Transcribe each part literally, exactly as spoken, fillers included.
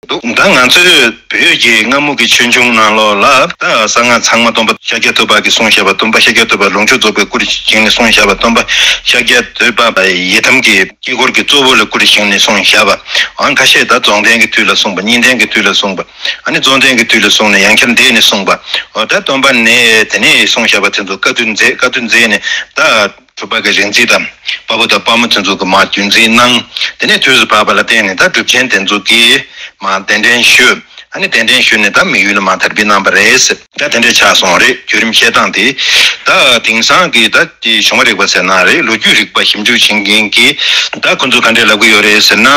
འདུག་ད་ང་ཚོའི་བོད་ཀྱི་སྔ་མོ་གི་ཆོས་འབྱུང་ནང་ལོགས་ལ་ད་གསང་སྔགས་ཚང་མ་སྟོན་པ་ཤཱཀྱ་ཐུབ་པ་གིས་གསུངས་བཞག་པ། སྟོན་པ་ཤཱཀྱ་ཐུབ་པ་ལོངས་སྤྱོད་རྫོགས་པའི་སྐུར་བཞེངས་ནས་གསུངས་བཞག་པ། སྟོན་པ་ཤཱཀྱ་ཐུབ་པ་ཡི་དམ་གྱི་དཀྱིལ་འཁོར་གྱི་གཙོ་བོ་ལ་སྐུར་བཞེངས་ནས་གསུངས་བཞག་པ། ཨང་ཁ་ཤས་ད་རྫོགས་ལྡན་གྱི་དུས་ལ་གསུངས་པ། གཉིས་ལྡན་གྱི་དུས་ལ་གསུངས་པ། ཨ་ནི་རྫོགས་ལྡན་གྱི་དུས་ལ་གསུངས་ནས་ཡང་བསྐྱར་འདས་ནས་གསུངས་པ། འོ་ད་སྟོན་པ་ནས་དེ་ནས་གསུངས་བཞག་པ་དེ་ཚོ་བཀའ་བསྡུ་མཛད། བཀའ་བསྡུ་མཛད་ནས་ད་གྲུབ་པ་གི་རིག་འཛིན་དང་དཔའ་བོ་དང་དཔའ་མོ་དེ་ཚོ་གི་མར་བརྒྱུད་འཛིན་གནང་། དེ་ནས་དུས་སུ་བབས་པ་ལ་བརྟེན་ནས་ད་གྲུབ་ཆེན་དེ་ཚོ་གིས་མར་གདན་འདྲེན་ཞུས། ཨ་ནི་གདན་འདྲེན་ཞུས་ནས་ད་མི་ཡུལ་ལ་མར་དར་སྤེལ་གནང་བ་རེད་ཟེར། ད་དེ་འདྲ་ཆགས་སོང་རེད། བརྒྱུད་རིམ་བཤད་སྟངས་དེ། ད་དེང་སང་གི་ད་དེ་གཞུང་རིག་པ་ཟེར་ན་རེད། ལོ་རྒྱུས་རིག་པ་ཞིབ་འཇུག་བྱེད་མཁན་གྱིས་ད་ཁོ་ཚོ་ག་འདྲས་ལབ་ཀྱི་ཡོད་རེད་ཟེར་ན།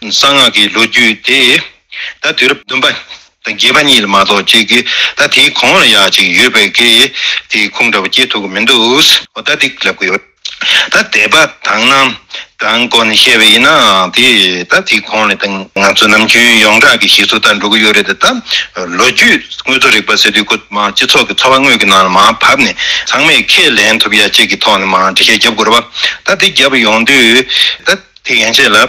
གསང་སྔགས་ཀྱི་ལོ་རྒྱུས་དེ་ད་དུས་རབས་བདུན་པ་དང་བརྒྱད་པ་གཉིས་ལ་མ་གཏོགས་ཅིག་གི་ད་དེའི་གོང་ལ་ཡ་ཅིག་ཡོད་པའི་གི་དེའི་ཁུངས་འདྲ་པོ་སྐྱེལ་ཐུབ་ཀྱི་མི་འདུག་འོ་ད་དེ་ལབ་ཀྱི་ཡོད། ད་དད་པ་དག་སྣང་དང་སྒོ་ནས་བཤད་པ་ཡིན་ན་དེ་ད་དེའི་གོང་ལ་ད་ང་ཚོ་ནམ་རྒྱུན་ཡོངས་གྲགས་ཀྱི་གཞི་བཟོ་ལྟར་འགྲོ་གི་ཡོད་རེད་དེ། ད་ལོ་རྒྱུས་དངོས་གཙོ་རིག་པ་ཟེར་དུས་ཁོ་མ་སྤྱི་ཚོགས་ཀྱི་འཚོ་བ་དངོས་ཀྱི་ནང་ལ་མར་བབས་ནས་ཚང་མས་ཁས་ལེན་ཐུབ་ཡ་ཅིག་གི་ཐོག་ནས་མར་འགྲེལ་བཤད་རྒྱབ་དགོས་རེད་པ། ད་དེ་རྒྱབ་ཡོང་དུས་ད། དེ་ཡན་ཆད་ལ་ཨེ་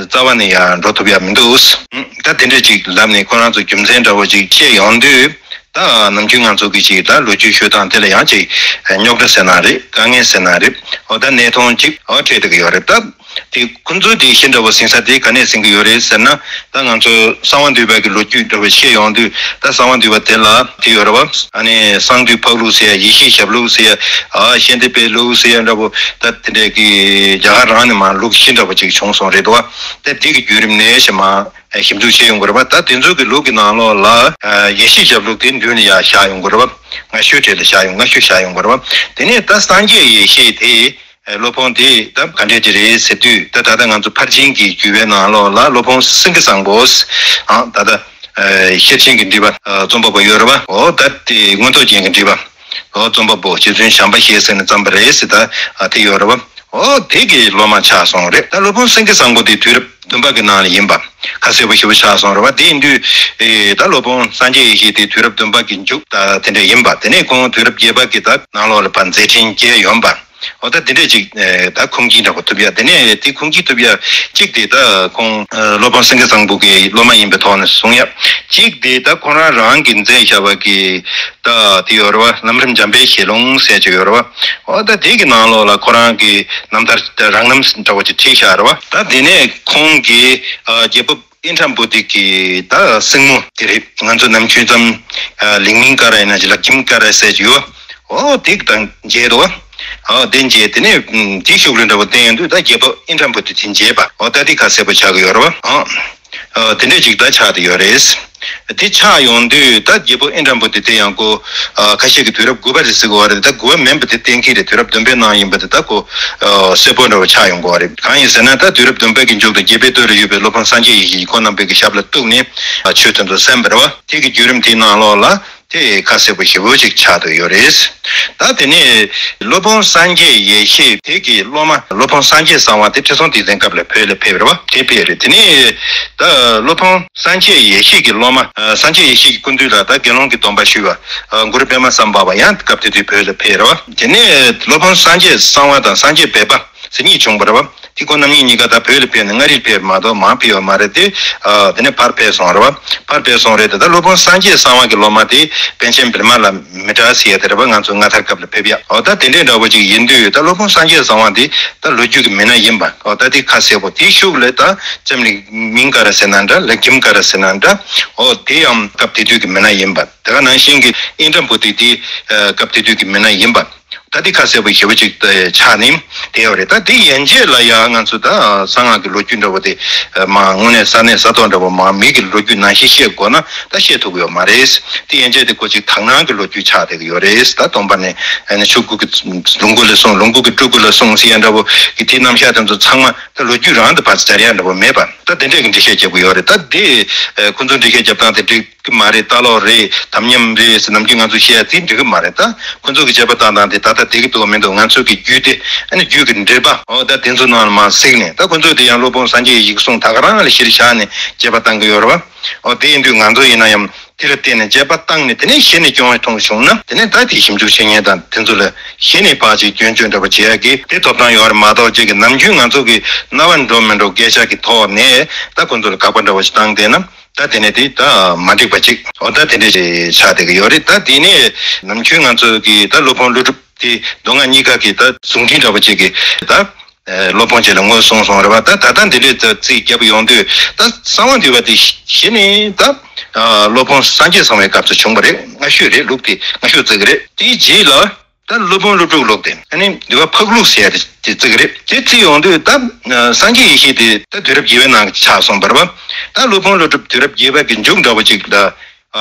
རྩ་བ་ནས་ཡང་འགྲོ་ཐུབ་ཡ་མི་འདུག་ད་དེ་འདྲ་ཅིག་ལབ་ནས་ཁོ་རང་ཚོ་རྒྱུ་མཚན་འདྲ་བོ་ཅིག་བཤད་ཡོང་དུས། ད་ནམ་རྒྱུན་ང་ཚོ་གི་ཅིག་ད་ལོ་རྒྱུས་ཤོད་སྟངས་དེ་ལ་ཡང་ཅིག་ཨེ་རྙོག་དྲ་ཟེར་ན་རེད། དཀའ་ངལ་ཟེར་ན་རེད། འོ་ད་གནས་སྟངས་ཅིག་འོ་འཕྲད་བསྡད་ཀྱི་ཡོད་རེད། ད་དེ་ཁོ་ཚོ་དེ་གཞི་འདྲ་བོ་ཟིན་ས་དེ་ག་ནས་ཟིན་གྱི་ཡོད་རེད་ཟེར་ན། ད་ང་ཚོ་གསང་བ་འདུས་པ་གི་ལོ་རྒྱུས་འདྲ་བོ་བཤད་ཡོང་དུས། ད་གསང་བ་འདུས་པ་དེ་ལ་དེ་ཡོད་རེད་པ། ཨ་ནི་གསང་འདུས་ཕག་ལུགས་ཟེར་ཡ། ཡེ་ཤེས་ཞབས་ལུགས་ཟེར་ཡ། ཨ་ཤེས་ལྡན་དཔལ་ལུགས་ཟེར་ཡ་འདྲ་བོ། ད་དེ་འདྲས་ཀྱི་རྒྱ་གར་རང་ནས་མར་ལུགས་བཞི་འདྲ་བོ་ཅིག་བྱུང་སོང་རེད་དོ། ད་དེ་གི་བརྒྱུད་རིམ་ནས་ཞེ་མ་ཞིབ་འཇུག་བྱས་ཡོང་དགོས་རེད་པ། ད་དེ་ཚོ་གི་ལུགས་ཀྱི་ནང་ལོགས་ལ་ཡེ་ཤེས་ཞབས་ལུགས་དེ་མདུན་ལ་ཡར་བཞག་ཡོང་དགོས་རེད་པ། སྔ་ཤོས་གྲས་ལ་བཞག་ཡོང་། སྔ་ཤོས་བཞག་ཡོང་དགོས་རེད་པ། དེ་ནས་ད་སངས་རྒྱས་ཡེ་ཤེས་དེ། ཨེ་སློབ་དཔོན་དེ་ད་ག་འདྲས་ཅིག་རེད་ཟེར་དུས། ད་ད་ལྟ་ང་ཚོ་ཕར་ཕྱིན་གྱི་བརྒྱུད་པའི་ནང་ལོགས་ལ་སློབ་དཔོན་སེང་གེ་བཟང་པོ། ཨ་ད་ལྟ་ཨེ་ཤེར་ཕྱིན་གྱི་འགྲེལ་པ་ཨ་རྩོམ་པ་པོ་ཡོད་རེད་པ། འོ་ད་དེ་མངོན་རྟོགས་རྒྱན་གྱི་འགྲེལ་པ། འོ་རྩོམ་པ་པོ་རྗེ་བཙུན་བྱམས་པ་ཞེས་ཟེར་ནས་བརྩམས་པ་རེད་ཟེར། ད་ཨ་དེ་ཡོད་རེད་པ། འོ་དེ་གི་སློབ་མ་ཆགས་སོང་རེད། ད་སློབ་དཔོན་སེང་གེ་བཟང་པོ་དེ་དུས་རབས་བདུན་པ་གི་ནང་ལ་ཡིན་པ་ཁ་གསལ་པོ་ཞེ་པོ་ཆགས་སོང་རེད་པ། དེ་ཡིན་དུས་ཨེ་ད་སློབ་དཔོན་སངས་རྒྱས་ཡེ་ཤེས་དེ་དུས་རབས་བདུན་པ་གི་མཇུག་ད་དེ་འདྲ་ཡིན་པ། དེ་ནས་ཁོང་དུས་རབས་བརྒྱད་པ་གི་ད་ནང་ལོགས་ལ་ཕར་མཛད་འཕྲིན་སྐྱེལ་ཡོང་པ། འོ་ད་དེ་འདྲས་ཅིག་ཨེ་ད་ཁུངས་སྐྱེལ་འདྲ་པོ་ཐུབ་ཡ། དེ་ནས་དེ་ཁུངས་སྐྱེལ་ཐུབ་ཡ་གཅིག་དེ་ད་ཁོང་ཨེ་སློབ་དཔོན་སེང་གེ་བཟང་པོ་གི་སློབ་མ་ཡིན་པའི་ཐོག་ནས་གསུང་ཡ། གཅིག་དེ་ད་ཁོ་རང་རང་གིས་མཛད་བཞག་པ་གི་ད་དེ་ཡོད་རེད་པ། ལམ་རིམ་འཇམ་དཔལ་ཞལ་ལུང་ཟེར་ཅིག་ཡོད་རེད་པ། འོ་ད་དེ་གི་ནང་ལོགས་ལ་ཁོ་རང་གི་རྣམ་ཐར་ད་རང་རྣམ་འདྲ་པོ་ཅིག་བྲིས་བཞག་རེད་པ། ད་དེ་ནས་ཁོང་གི་ཨ་རྒྱལ་པོ་ཨིནྡྲ་བྷུ་ཏི་གི་ད་སྲིང་མོ་དེ་རེད། ང་ཚོ་ནམ་རྒྱུན་ཙམ་ཨ་ལིང་མིང་ཀ་ར་ཡིན་ན་ཅིག་ལག་ཁྱིམ་ཀ་ར་ཟེར་གྱི་ཡོད། འོ་དེ་དང་མཇལ་དོ། འོ་དེ་མཇལ། དེ་ནས་ཨམ་དེའི་ཤུགས་ལ་འདྲ་པོ་བསྟན་ཡོང་དུས་ད་རྒྱལ་པོ་ཨིནྡྲ་བྷུ་ཏི་དེ་མཇལ་བ། འོ་ད་དེ་ཁ་གསལ་པོ་ཆགས་ཀྱི་ཡོད་རེད་པ། འོ་དེ་འདྲས་ཅིག་ད་ཆགས་བསྡད་ཡོད་རེད། དེ་ཆགས་ཡོང་དུས་ད་རྒྱལ་པོ་ཨིནྡྲ་བྷུ་ཏི་དེ་ཡང་ཁོ་ཨ་ཁ་ཤས་ཀྱིས་དུས་རབས་དགུ་པ་རེད་ཟེར་གྱི་ཡོད་རེད། ད་དགུ་པ་མིན་པ་དེ་གཏན་འཁེལ་རེད། དུས་རབས་བདུན་པའི་ནང་ཡིན་པ་དེ་ད་ཁོ་ཨ་གསལ་པོ་འདྲ་པོ་ཆགས་ཡོང་གི་ཡོད་རེད། གང་ཡིན་ཟེར་ན་ད་དུས་རབས་བདུན་པའི་གི་མཇུག་ཏུ་རྒྱལ་པོའི་སྟོད་ལ་ཡོད་པའི་སློབ་དཔོན་སངས་རྒྱས་ཡེ་ཤེས་ཀྱིས་ཁོང་རྣམ་པའི་གི་ཞབས་ལ་གཏུགས་ནས་ཨ་ཆོས་དེ་ཚོ་གསན་པ་རེད་པ། དེ་གི་བརྒྱུད་རིམ་དེའི་ནང་ལོགས་ལ་དེ་ཁ་གསལ་པོ་ཞེ་པོ་ཅིག་ཆགས་བསྡད་ཡོད་རེད། ད་དེ་ནས་སློབ་དཔོན་སངས་རྒྱས་ཡེ་ཤེས་དེ་གི་སློབ་མ་སློབ་དཔོན་སངས་རྒྱས་གསང་བ་དེ་ཁྲི་སྲོང་ལྡེ་བཙན་སྐབས་ལ་བོད་ལ་ཕེབས་རེད་པ། དེ་ཕེབས་རེད། དེ་ནས་ད་སློབ་དཔོན་སངས་རྒྱས་ཡེ་ཤེས་ཀྱི་སློབ་མ་ཨ་སངས་རྒྱས་ཡེ་ཤེས་ཀྱི་སྐུ་མདུན་ལ་ད་དགེ་སློང་གི་སྡོམ་པ་ཞུས་པ་ཨ་གུ་རུ་པདྨ་སམྦྷ་ཝ་ཡང་སྐབས་དེ་དུས་བོད་ལ་ཕེབས་རེད་པ། དེ་ནས་སློབ་དཔོན་སངས་རྒྱས་གསང་བ་དང་སངས་རྒྱས་སྦས་པ་ཟེར་གཉིས་བྱུང་བ་རེད་པ། དེ་ཁོང་རྣམ་གཉིས་གཉིས་ཀ་ད་བོད་ལ་ཕེབས་ནས་མངའ་རིས་ཕེབས་མ་གཏོགས་མར་ཕེབས་ཡོད་མ་རེད་དེ། ཨ་དེ་ནས་ཕར་ཕེབས་སོང་རེད་པ། ཕར་ཕེབས་སོང་རེད་དེ། ད་སློབ་དཔོན་སངས་རྒྱས་གསང་བ་གི་སློབ་མ་དེ་པཎ་ཆེན་བི་མ་ལ་མི་ཏྲ་ཟེར་ཡ་དེ་རེད་པ། ང་ཚོ་མངའ་ཐང་སྐབས་ལ་ཕེབས་ཡ། འོ་ད་དེ་འདྲའི་འདྲ་པོ་ཅིག་ཡིན་དུས་ད་སློབ་དཔོན་སངས་རྒྱས་གསང་བ་དེ་ད་ལོ་རྒྱུས་ཀྱི་མི་སྣ་ཡིན་པ། འོ་ད་དེ་ཁ་གསལ་པོ། དེའི་ཤུགས་ལ་ད་ལྕམ་ལིང་མིང་ཀ་ར་ཟེར་ན་འདྲ། ལག་ཁྱིམ་ཀ་ར་ཟེར་ན་འདྲ། འོ་དེ་ཡང་སྐབས་དེ་དུས་ཀྱི་མི་སྣ་ཡིན་པ། དེ་ག་ནང་བཞིན་གྱི་ཨིནྡྲ་བྷུ་ཏི་དེ་ཨ་སྐབས་དེ་དུས་ཀྱི་མི་སྣ་ཡིན་པ། ད་འདི་ཁ་གསལ་པོ་ཞེ་པོ་ཅིག་ཆགས་ནས་བསྡད་ཡོད་རེད། ད་འདི་ཡན་ཆད་ལ་ཡང་ང་ཚོ་ད་གསང་སྔགས་ཀྱི་ལོ་རྒྱུས་འདྲ་པོ་དེ་མ་དངོས་གནས་ས་གནས་ས་ཐོག་འདྲ་པོ་མ་མི་གི་ལོ་རྒྱུས་ནང་བཞིན་བཤད་དགོས་ན་ད་བཤད་ཐུབ་ཀྱི་ཡོད་མ་རེད། འདི་ཡན་ཆད་དེ་ཁོ་ཅིག་དག་སྣང་གི་ལོ་རྒྱུས་ཆགས་བསྡད་ཀྱི་ཡོད་རེད། ད་སྟོན་པ་ནས་ཨ་ནི་ཆོས་སྐུ་གི་ལོངས་སྐུ་ལ་གསུངས། ལོངས་སྐུ་གི་སྤྲུལ་སྐུ་ལ་གསུངས་ཟེར་ཡ་འདྲ་པོ་གི་དེའི་རྣམ་གཞག་དེ་ཚོ་ཚང་མ་ད་ལོ་རྒྱུས་རང་དུ་ཕར་སྦྱར་ཡ་འདྲ་པོ་མེད་པ། ད་དེ་འདྲས་ཀྱི་འགྲེལ་བཤད་རྒྱབ་ཀྱི་ཡོད་རེད། ད་དེ་ཁོ་ཚོ་འགྲེལ་བཤད་རྒྱབ་སྟངས་དེ་འགྲིག་གི་མ་རེད། ལྟ་ལོག་རེད། དམ་ཉམས་རེད་ཟེར་ནམ་རྒྱུན་ང་ཚོ་བཤད་ཡ་དེ་འགྲིག་གི་མ་རེད། ད་ཁོ་ཚོ་གི་དཔྱད་པ་བཏང་སྟངས་དེ་ད་ལྟ་བསྡད་ཀྱི་འདུག་མི་འདུག་ང་ཚོ་གི་རྒྱུད་དེ་ཨ་ནི་རྒྱུད་ཀྱི་འགྲེལ་པ་འོ་ད་དེ་ཚོ་ནང་ལ་མར་གཟིགས་ནས། ད་ཁོ་ཚོ་དེ་ཡང་སློབ་དཔོན་སངས་རྒྱས་ཡེ་ཤེས་གསུང་ད་ག་རང་ལ་གཞིར་བཞག་ནས་དཔྱད་པ་བཏང་གི་ཡོད་རེད་པ། འོ་དེ་ཡིན་དུས་ང་ཚོ་ཡིན་ན་ཡང་དེ་ལ་བརྟེན་ནས་དཔྱད་པ་བཏང་ནས་དེ་ནས་གཞི་ནས་སྐྱོན་མཐོང་བྱུང་ན་དེ་ནས་ད་དེ་ཞིབ་འཇུག་བྱེད་མཁན་དང་དེ་ཚོ་ལ་གཞི་ནས་ཕར་ཅིག་སྐྱོན་བརྗོད་འདྲ་པོ་བྱེད་ཡ་གི་དེ་ཐོབ་ཐང་ཡོད་རེད་མ་གཏོགས། ཅིག་གི་ནམ་རྒྱུན་ང་ཚོ་གི་རྣ་བར་འགྲོ་མི་འགྲོ་སྐད་ཆ་གི་ཐོག་ནས་ད་ཁོ་ཚོ་ལ་དགག་པ་འདྲ་པོ་ཞིག་བཏང་བསྡད་ན། ད་དེ་ནས་དེ་ད་མ་འགྲིག་པ་ཅིག་འོ་ད་དེ་འདྲ་ཞིག་ཆགས་བསྡད་ཀྱི་ཡོད་རེད། ད་དེ་ནས་ནམ་རྒྱུན་ང་ཚོ་གི་ད་སློབ་དཔོན་ཀླུ་སྒྲུབ་དེ་མདོ་སྔགས་གཉིས་ཀ་གི་ད་ཟུང་འབྲེལ་འདྲ་པོ་ཅིག་གི་ད་སློབ་དཔོན་ཅིག་ལ་ངོས་བཟུང་སོང་རེད་བ། ད་ད་ལྟ་འདི་འདྲའི་ད་རྩིས་རྒྱབ་ཡོང་དུས་ད་གསང་བ་འདུས་པ་དེ་གཞི་ནས་ད་སློབ་དཔོན་སངས་རྒྱས་ཚང་བའི་སྐབས་སུ་བྱུང་བ་རེད། སྔ་ཤོས་རེད། ལུགས་དེ་སྔ་ཤོས་བརྩི་གི་རེད། དེའི་རྗེས་ལ། ད་སློབ་དཔོན་ཀླུ་སྒྲུབ་ལུགས་དེ་ཨ་ནི་འདུལ་བ་འཕགས་ལུགས་ཟེར་ཡ་དེ་བརྩི་གི་རེད། དེ་བརྩི་ཡོང་དུས་ད་སངས་རྒྱས་ཡེ་ཤེས་དེ་ད་དུས་རབས་བརྒྱད་པའི་ནང་ཆགས་སོང་བ་རེད་བ། ད་སློབ་དཔོན་ཀླུ་སྒྲུབ་དུས་རབས་བརྒྱད་པ་གི་མཇུག་འདྲ་པོ་ཅིག་ལ་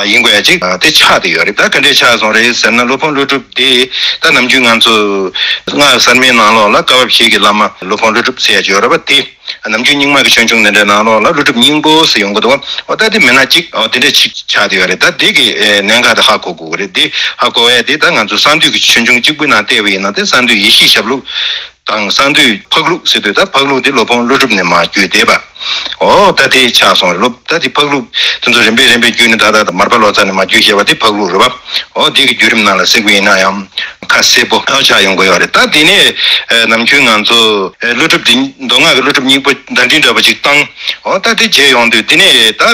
ཡིན་དགོས་ཡ་ཅིག་དེ་ཆགས་བསྡད་ཡོད་རེད། ད་ག་འདྲས་ཆགས་སོང་རེད་ཟེར་ན། སློབ་དཔོན་ཀླུ་སྒྲུབ་དེ་ད་ནམ་རྒྱུན་ང་ཚོ་སྔགས་གསར་མའི་ནང་ལོགས་ལ་བཀའ་བབས་ཞིག་གི་བླ་མ་སློབ་དཔོན་ཀླུ་སྒྲུབ་ཟེར་ཡ་ཅིག་ཡོད་རེད་བ། དེ། ནམ་རྒྱུན་རྙིང་མ་གི་ཆོས་འབྱུང་དེ་འདྲའི་ནང་ལོགས་ལ་ཀླུ་སྒྲུབ་སྙིང་པོ་ཟེར་ཡོང་གི་འདུག་འོ་ད་དེ་མི་སྣ་གཅིག་འོ་དེ་འདྲ་གཅིག་ཆགས་བསྡད་ཡོད་རེད། ད་དེ་གི་ཨེ་གནད་འགག་དེ་ཧ་གོ་དགོས་ཀྱི་རེད། དེ་ཧ་གོ་ཡ་དེ་ད་ང་ཚོ་གསང་འདུས་ཀྱི་ཆོས་འབྱུང་གཅིག་པུའི་ནང་བལྟས་པ་ཡིན་ན། དེ་གསང་འདུས་ཡེ་ཤེས་ཞབས་ལུགས་དང་། གསང་འདུས་འཕགས་ལུགས་ཟེར་དུས་ད་འཕགས་ལུགས་དེ་སློབ་དཔོན་ཀླུ་སྒྲུབ་ནས་མར་བརྒྱུད་བསྡད་པ། འོ་ད་དེ་ཆགས་སོང་རེད། སློབ་ད་དེ་འཕགས་ལུགས་དེ་ཚོ་རིམ་པས་རིམ་པས་བརྒྱུད་ནས་ད་ད་ད་མར་པ་ལོ་ཙཱ་ནས་མར་བརྒྱུད་བཤད་པ་དེ་འཕགས་ལུགས་རེད་བ། འོ་དེ་གི་བརྒྱུད་རིམ་ནང་ལ་གཟིགས་པ་ཡིན་ན་ཡང་། ཁ་གསལ་པོ་ཆགས་ཡོང་གི་ཡོད་རེད། ད་དེ་ནས་ཨ་ནམ་རྒྱུན་ང་ཚོ་ཨ་ཀླུ་སྒྲུབ་འདི་མདོ་སྔགས་ཀྱི་ཀླུ་སྒྲུབ་སྙིང་པོ་ཟླ་སྒྲིལ་འདྲ་པོ་ཅིག་བཏང་། འོ་ད་དེ་བྱས་ཡོང་དུས་དེ་ནས་ད་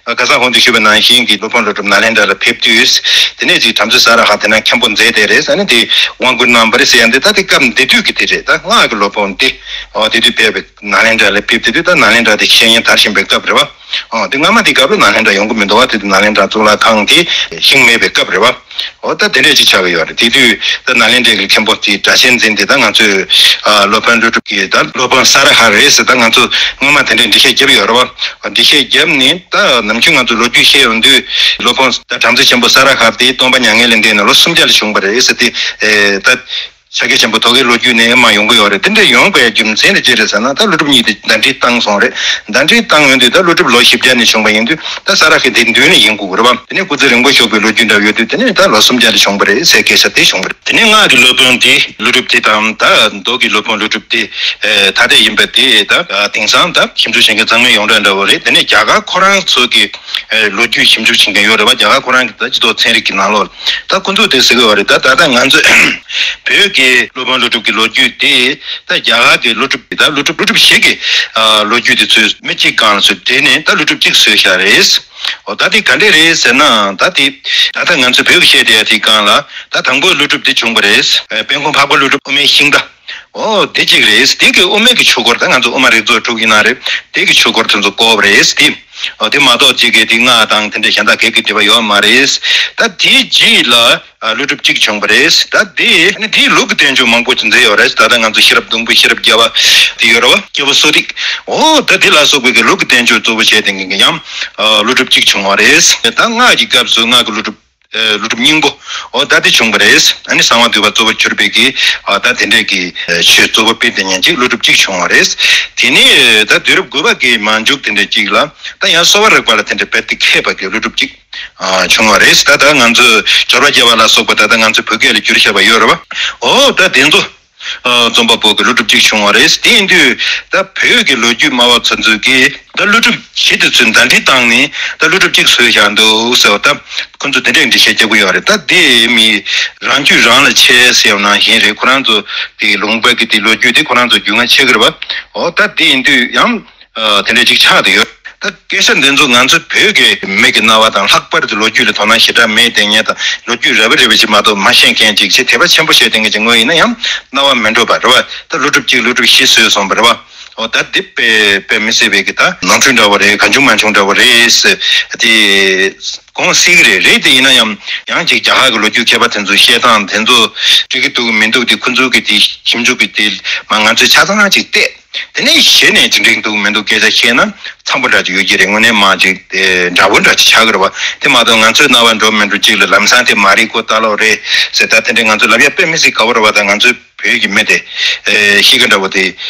ཁ་སང་གོང་དུ་ཞུས་པ་ནང་བཞིན་གྱི་སློབ་དཔོན་ཀླུ་སྒྲུབ་ནཱ་ལེནྡྲ་ལ་ཕེབས་དུས། དེ་ནས་ཅིག་བྲམ་ཟེ་ས་ར་ཧ་དེ་ན་མཁན་པོ་མཛད་དེ་རེད། ཨ་ནི་དེ་དབང་བསྐུར་གནང་བ་རེད་ཟེར་ཡ་འདི་ད་དེ་སྐབས་འདི་དུས་ཀྱི་དེ་རེད། ད་སྔགས་ཀྱི་སློབ་དཔོན་དེ་འོ་དེ་དུས་ཕེབས་པའི་ནཱ་ལེནྡྲ་ལ་ཕེབས་དེ་དུས་ད་ནཱ་ལེནྡྲ་དེ་འཆད་ཉན་དར་བཞིན་པའི་སྐབས་རེད་བ། ཨོ་དེ་སྔ་མ་དེ་སྐབས་ལ་ནཱ་ལེནྡྲ་ཡོང་གི་མི་འདུག་བ། དེ་དུས་ནཱ་ལེནྡྲ་གཙུག་ལག་ཁང་དེ་ཤིང་མེད་པའི་སྐབས་རེད་བ། ཨོ་ད་དེ་འདྲས་ཅིག་ཆགས་ཀྱི་ཡོད་རེད། དེ་དུས་ད་ནཱ་ལེནྡྲའི་གི་མཁན་པོ་དེ་སྒྲ་གཅན་འཛིན་དེ་ད་ང་ཚོས་ཨ་སློབ་དཔོན་ཀླུ་སྒྲུབ་ཀྱི་ད་སློབ་དཔོན་ས་ར་ཧ་རེད་ཟེར། ད་ང་ཚོ་སྔོན་མ་དེ་འདྲས་འགྲེལ་བཤད་བརྒྱབ་ཡོད་རེད་བ། འགྲེལ་བཤད་བརྒྱབ་ནས་ད་ནམ་རྒྱུན་ང་ཚོ་ལོ་རྒྱུས་བཤད་ཡོང་དུས་སློབ་དཔོན་ད་བྲམ་ཟེ་ཆེན་པོ་ས་ར་ཧ་དེ་སྟོན་པ་མྱ་ངན་ལས་འདས་ནས་ལོ་སུམ་བརྒྱ་ལ་བྱུང་བ་རེད་ཟེར་ཏེ། ཨེ་ད། ཤཱཀྱ་ཆེན་པོ་དོལ་གྱི་ལོ་རྒྱུས་ནས་མར་ཡོང་གི་ཡོད་རེད། དེ་འདྲ་ཡོང་དགོས་རྒྱུ་མཚན་དེ་ཅི་རེད་ཟེར་ན། ད་ཀླུ་སྒྲུབ་གཉིས་དེ་ཟླ་སྒྲིལ་བཏང་སོང་རེད། ཟླ་སྒྲིལ་བཏང་ཡོང་དུས་ད་ཀླུ་སྒྲུབ་ལོ་བཞི་བརྒྱ་ནས་བྱུང་བ་ཡིན་དུས་ད་ས་ར་ཧའི་དེ་མདུན་ནས་ཡིན་དགོས་ཀྱི་རེད་བ། དེ་ནས་སྐུ་ཚེ་རིང་པོ་བཞུགས་པའི་ལོ་རྒྱུས་འདྲ་ཡོད་དུས་དེ་ནས་ད་ལོ་སུམ་བརྒྱ་ལ་བྱུང་བ་རེད་ཟེར་སྐད་ཆ་དེ་བྱུང་བ་རེད། དེ་ནས་སྔགས་ཀྱི་སློབ་དཔོན་དེ་ཀླུ་སྒྲུབ་དེ་དང་ད་མདོ་གི་སློབ་དཔོན་ཀླུ་སྒྲུབ་དེ་ད་ལྟ་ཡིན་པ་དེ་ད་དེང་སང་ད་ཞིབ་འཇུག་བྱེད་མཁན་ཚང་མས་ཡོངས་གྲགས་འདྲ་བོ་རེད། དེ་ནས་རྒྱ་གར་ཁོ་རང་ཚོ་གི་ལོ་རྒྱུས་ཞིབ་འཇུག་བྱེད་མཁན་ཡོད་རེད་བ། རྒྱ་གར་ཁོ་རང་གི་ད་སྤྱི་ཚོགས་ཚན་རིག་གི་ནང་ལོགས་ད་ཁོ་ཚོས་དེ་ཟེར་གི་ཡོད་རེད། ད་ད་ལྟ་ང་ཚོས་བོད་ཀྱི་སློབ་དཔོན་ཀླུ་སྒྲུབ་ཀྱི་ལོ་རྒྱུས་དེ་ད་རྒྱ་གར་གྱི་ཀླུ་སྒྲུབ་ད་ཀླུ་སྒྲུབ་ཀླུ་སྒྲུབ་ཞིག་གི་ལོ་རྒྱུས་དེ་ཚོས་མི་གཅིག་སྒང་ལ་ཚུར་འབྲེལ་ནས་ད་ཀླུ་སྒྲུབ་གཅིག་བཟོས་བཞག་རེད། འོ་ད་དེ་ག་འདྲས་རེད་ཟེར་ན། ད་དེ་ད་ལྟ་ང་ཚོས་བོད་ཀྱི་བཤད་བསྡད་ཡ་དེའི་སྒང་ལ་ད་དང་པོ་ཀླུ་སྒྲུབ་དེ་བྱུང་བ་རེད། དཔལ་མགོན་འཕགས་པ་ཀླུ་སྒྲུབ་དབུ་མའི་ཤིང་རྟ། འོ་དེ་གཅིག་རེད། དེ་གི་དབུ་མའི་གི་ཆོས་སྐོར་ད་ང་ཚོ་དབུ་མ་རིགས་ཚོགས་དྲུག་ཡིན་ན་རེད། དེ་གི་ཆོས་སྐོར་དེ་ཚོ་བསྐོར་བ་རེད་དེ། འོ་དེ་མ་གཏོགས་གཅིག་གི་དེ་སྔགས་དང་དེ་འདྲ་གཞན་དག་གས་ཀྱི་འབྲེལ་བ་ཡོད་མ་རེད། ད་དེའི་རྗེས་ལ་ཨ་ཀླུ་སྒྲུབ་གཅིག་བྱུང་བ་རེད། ད་དེ་ནི་དེའི་ལུགས་ཀྱི་བསྟན་བཅོས་མང་པོ་ཅིག་མཛད་ཡོད་རེད། ད་ལྟ་ང་ཚོ་ཤེས་རབ་སྡོང་པོ་ཤེས་རབ་རྒྱལ་བ་དེ་ཡོད་རེད་བ། རྒྱལ་པོ་སོ་ཏིག་འོ་ད་དེ་ལ་སོགས་པའི་གི་ལུགས་ཀྱི་བསྟན་བཅོས་གཙོ་བོ་བྱས་ཏེ་ངེད་ཀྱི་ཡང་ཨ་ཀླུ་སྒྲུབ་གཅིག་བྱུང་བ་རེད། ད་སྔགས་ཀྱི་སྐབས་སུ་སྔགས་ཀྱི་ཀླུ་སྒྲུབ། ཨ་ཀླུ་སྒྲུབ་སྙིང་པོ། འོ་ད་དེ་བྱུང་བ་རེད། ཨ་ནི་གསང་བ་འདུས་པ་གཙོ་བོར་གྱུར་པའི་གི་ཨ་ད་དེ་འདྲས་ཀྱི་ཨ་ཆོས་གཙོ་བོ་དཔེ་དེ་ཉན་ཅིག་ཀླུ་སྒྲུབ་གཅིག་བྱུང་བ་རེད། དེ་ནས་ད་དུས་རབས་དགུ་པ་གི་མ་མཇུག་དེ་འདྲས་ཅིག་ལ་ད་ཡང་གསོ་བ་རིག་པ་ལ་དེ་འདྲས་རྦད་དེ་མཁས་པ་གི་ཀླུ་སྒྲུབ་གཅིག་ཨ་བྱུང་བ་རེད། ད་ད་ང་ཚོས་སྦྱོར་བ་རྒྱལ་བ་ལ་སོགས་པ་ད་ད་ང་ཚོའི་བོད་སྐད་ལ་བསྒྱུར་བཞག་པ་ཡོད་རེད་བ། འོ་ད་དེ་ཚོ། ཨ་རྩོམ་པ་པོ་གི་ཀླུ་སྒྲུབ་གཅིག་བྱུང་བ་རེད། དེ་ཡིན་དུས་ད་བོད་ཀྱི་ལོ་རྒྱུས་སྨྲ་བ་ཚོ་ཚོས་ཀྱིས་ད་ཀླུ་སྒྲུབ་བཞི་དེ་ཚོས་ཟླ་སྒྲིལ་བཏང་ནས་ད་ཀླུ་སྒྲུབ་གཅིག་བཟོས་བཞག་འདུག་ཟེར་བ། ད་ཁོ་ཚོས་དེ་འདྲའི་འགྲེལ་བཤད་རྒྱག་གི་ཡོད་རེད། ད་དེ་མི་རང་རྒྱུད་རང་ལ་ཆད་ཟེར་བ་ནང་བཞིན་རེད། ཁོ་རང་ཚོ་དེ་ལུང་པ་གི་དེ་ལོ་རྒྱུས་དེ་ཁོ་རང་ཚོ་རྒྱུས་མངའ་ཆེ་གི་རེད་བ། འོ་ད་དེ་ཡིན་དུས་ཡང་། ཨ་དེ་འདྲ་ཅིག་ཆགས་བསྡད་ཡོད། ད་སྐད་ཆ་འདི་ཚོ་ང་ཚོ་བོད་ཀྱི་མི་གི་རྣ་བ་དང་། ལྷག་པར་དུ་ལོ་རྒྱུས་ལ་དོ་སྣང་ཞེ་དྲག་མེད་བསྡད་མཁན་དང་། ལོ་རྒྱུས་རབ་རིབ་ཅིག་མ་གཏོགས་མ་ཤེས་མཁན་ཅིག་ཅིག་དད་པ་ཆེན་པོ་བྱས་བསྡད་མཁན་ཅིག་ངོས་ཡིན་ན་ཡང་རྣ་བ་མི་འགྲོ་བ་རེད་བ། ད་ཀླུ་སྒྲུབ་གཅིག་ཀླུ་སྒྲུབ་བཞི་བཟོས་སོང་བ་རེད་བ། འོ་ད་འདི་དཔེ་དཔེ་མི་སྲིད་པའི་གི་ད་ནོར་འཁྲུལ་འདྲ་བོ་རེད། གང་བྱུང་མང་བྱུང་འདྲ་བོ་རེད་ཟེར། དེ་དགོངས་སྲིད་ཀྱི་རེད། རེད་དེ་ཡིན་ན་ཡང་ཡང་ཅིག་རྒྱ་གར་གི་ལོ་རྒྱུས་མཁས་པ་དེ་ཚོའི་བཤད་སྟངས་དེ་ཚོ་འགྲིག་གི་འདུག་མི་འདུག་དེ་ཁོ་ཚོའི་གི་དེ་ཞིབ་འཇུག་གི་དེ་མ་ང་ཚོས་ཆ་ཚང་ཅིག་བལྟས། དེ་ནས་གཞི་ནས་ཅི་འགྲིག་འདུག་མི་འདུག་སྐད་ཆ་བཤད་ན་འཚམ་པོ་འདྲ་ཅིག་ཡོད་ཀྱི་རེད། དངོས་གནས་མ་ཅིག་དེ་འདྲ་བོ་འདྲ་ཅིག་ཆགས་ཀྱི་རེད་བ། དེ་མ་གཏོགས་ང་ཚོའི་རྣ་བར་འགྲོ་མི་འགྲོ་ཅིག་ལ་ལམ་སང་དེ་མ་རེད་ཁོ་ལྟ་ལོག་རེད་ཟེར། ད་དེ་འདྲའི་ང་ཚོ་ལབ་ཡ་དཔེ་མི་སྲིད་དགའ་བོ་རེད་བ། ད་ང་ཚོའི་བོད་ཀྱི་མི་དེ་ཨེ་གཤིས་ཀ་འདྲ་བོ་དེ་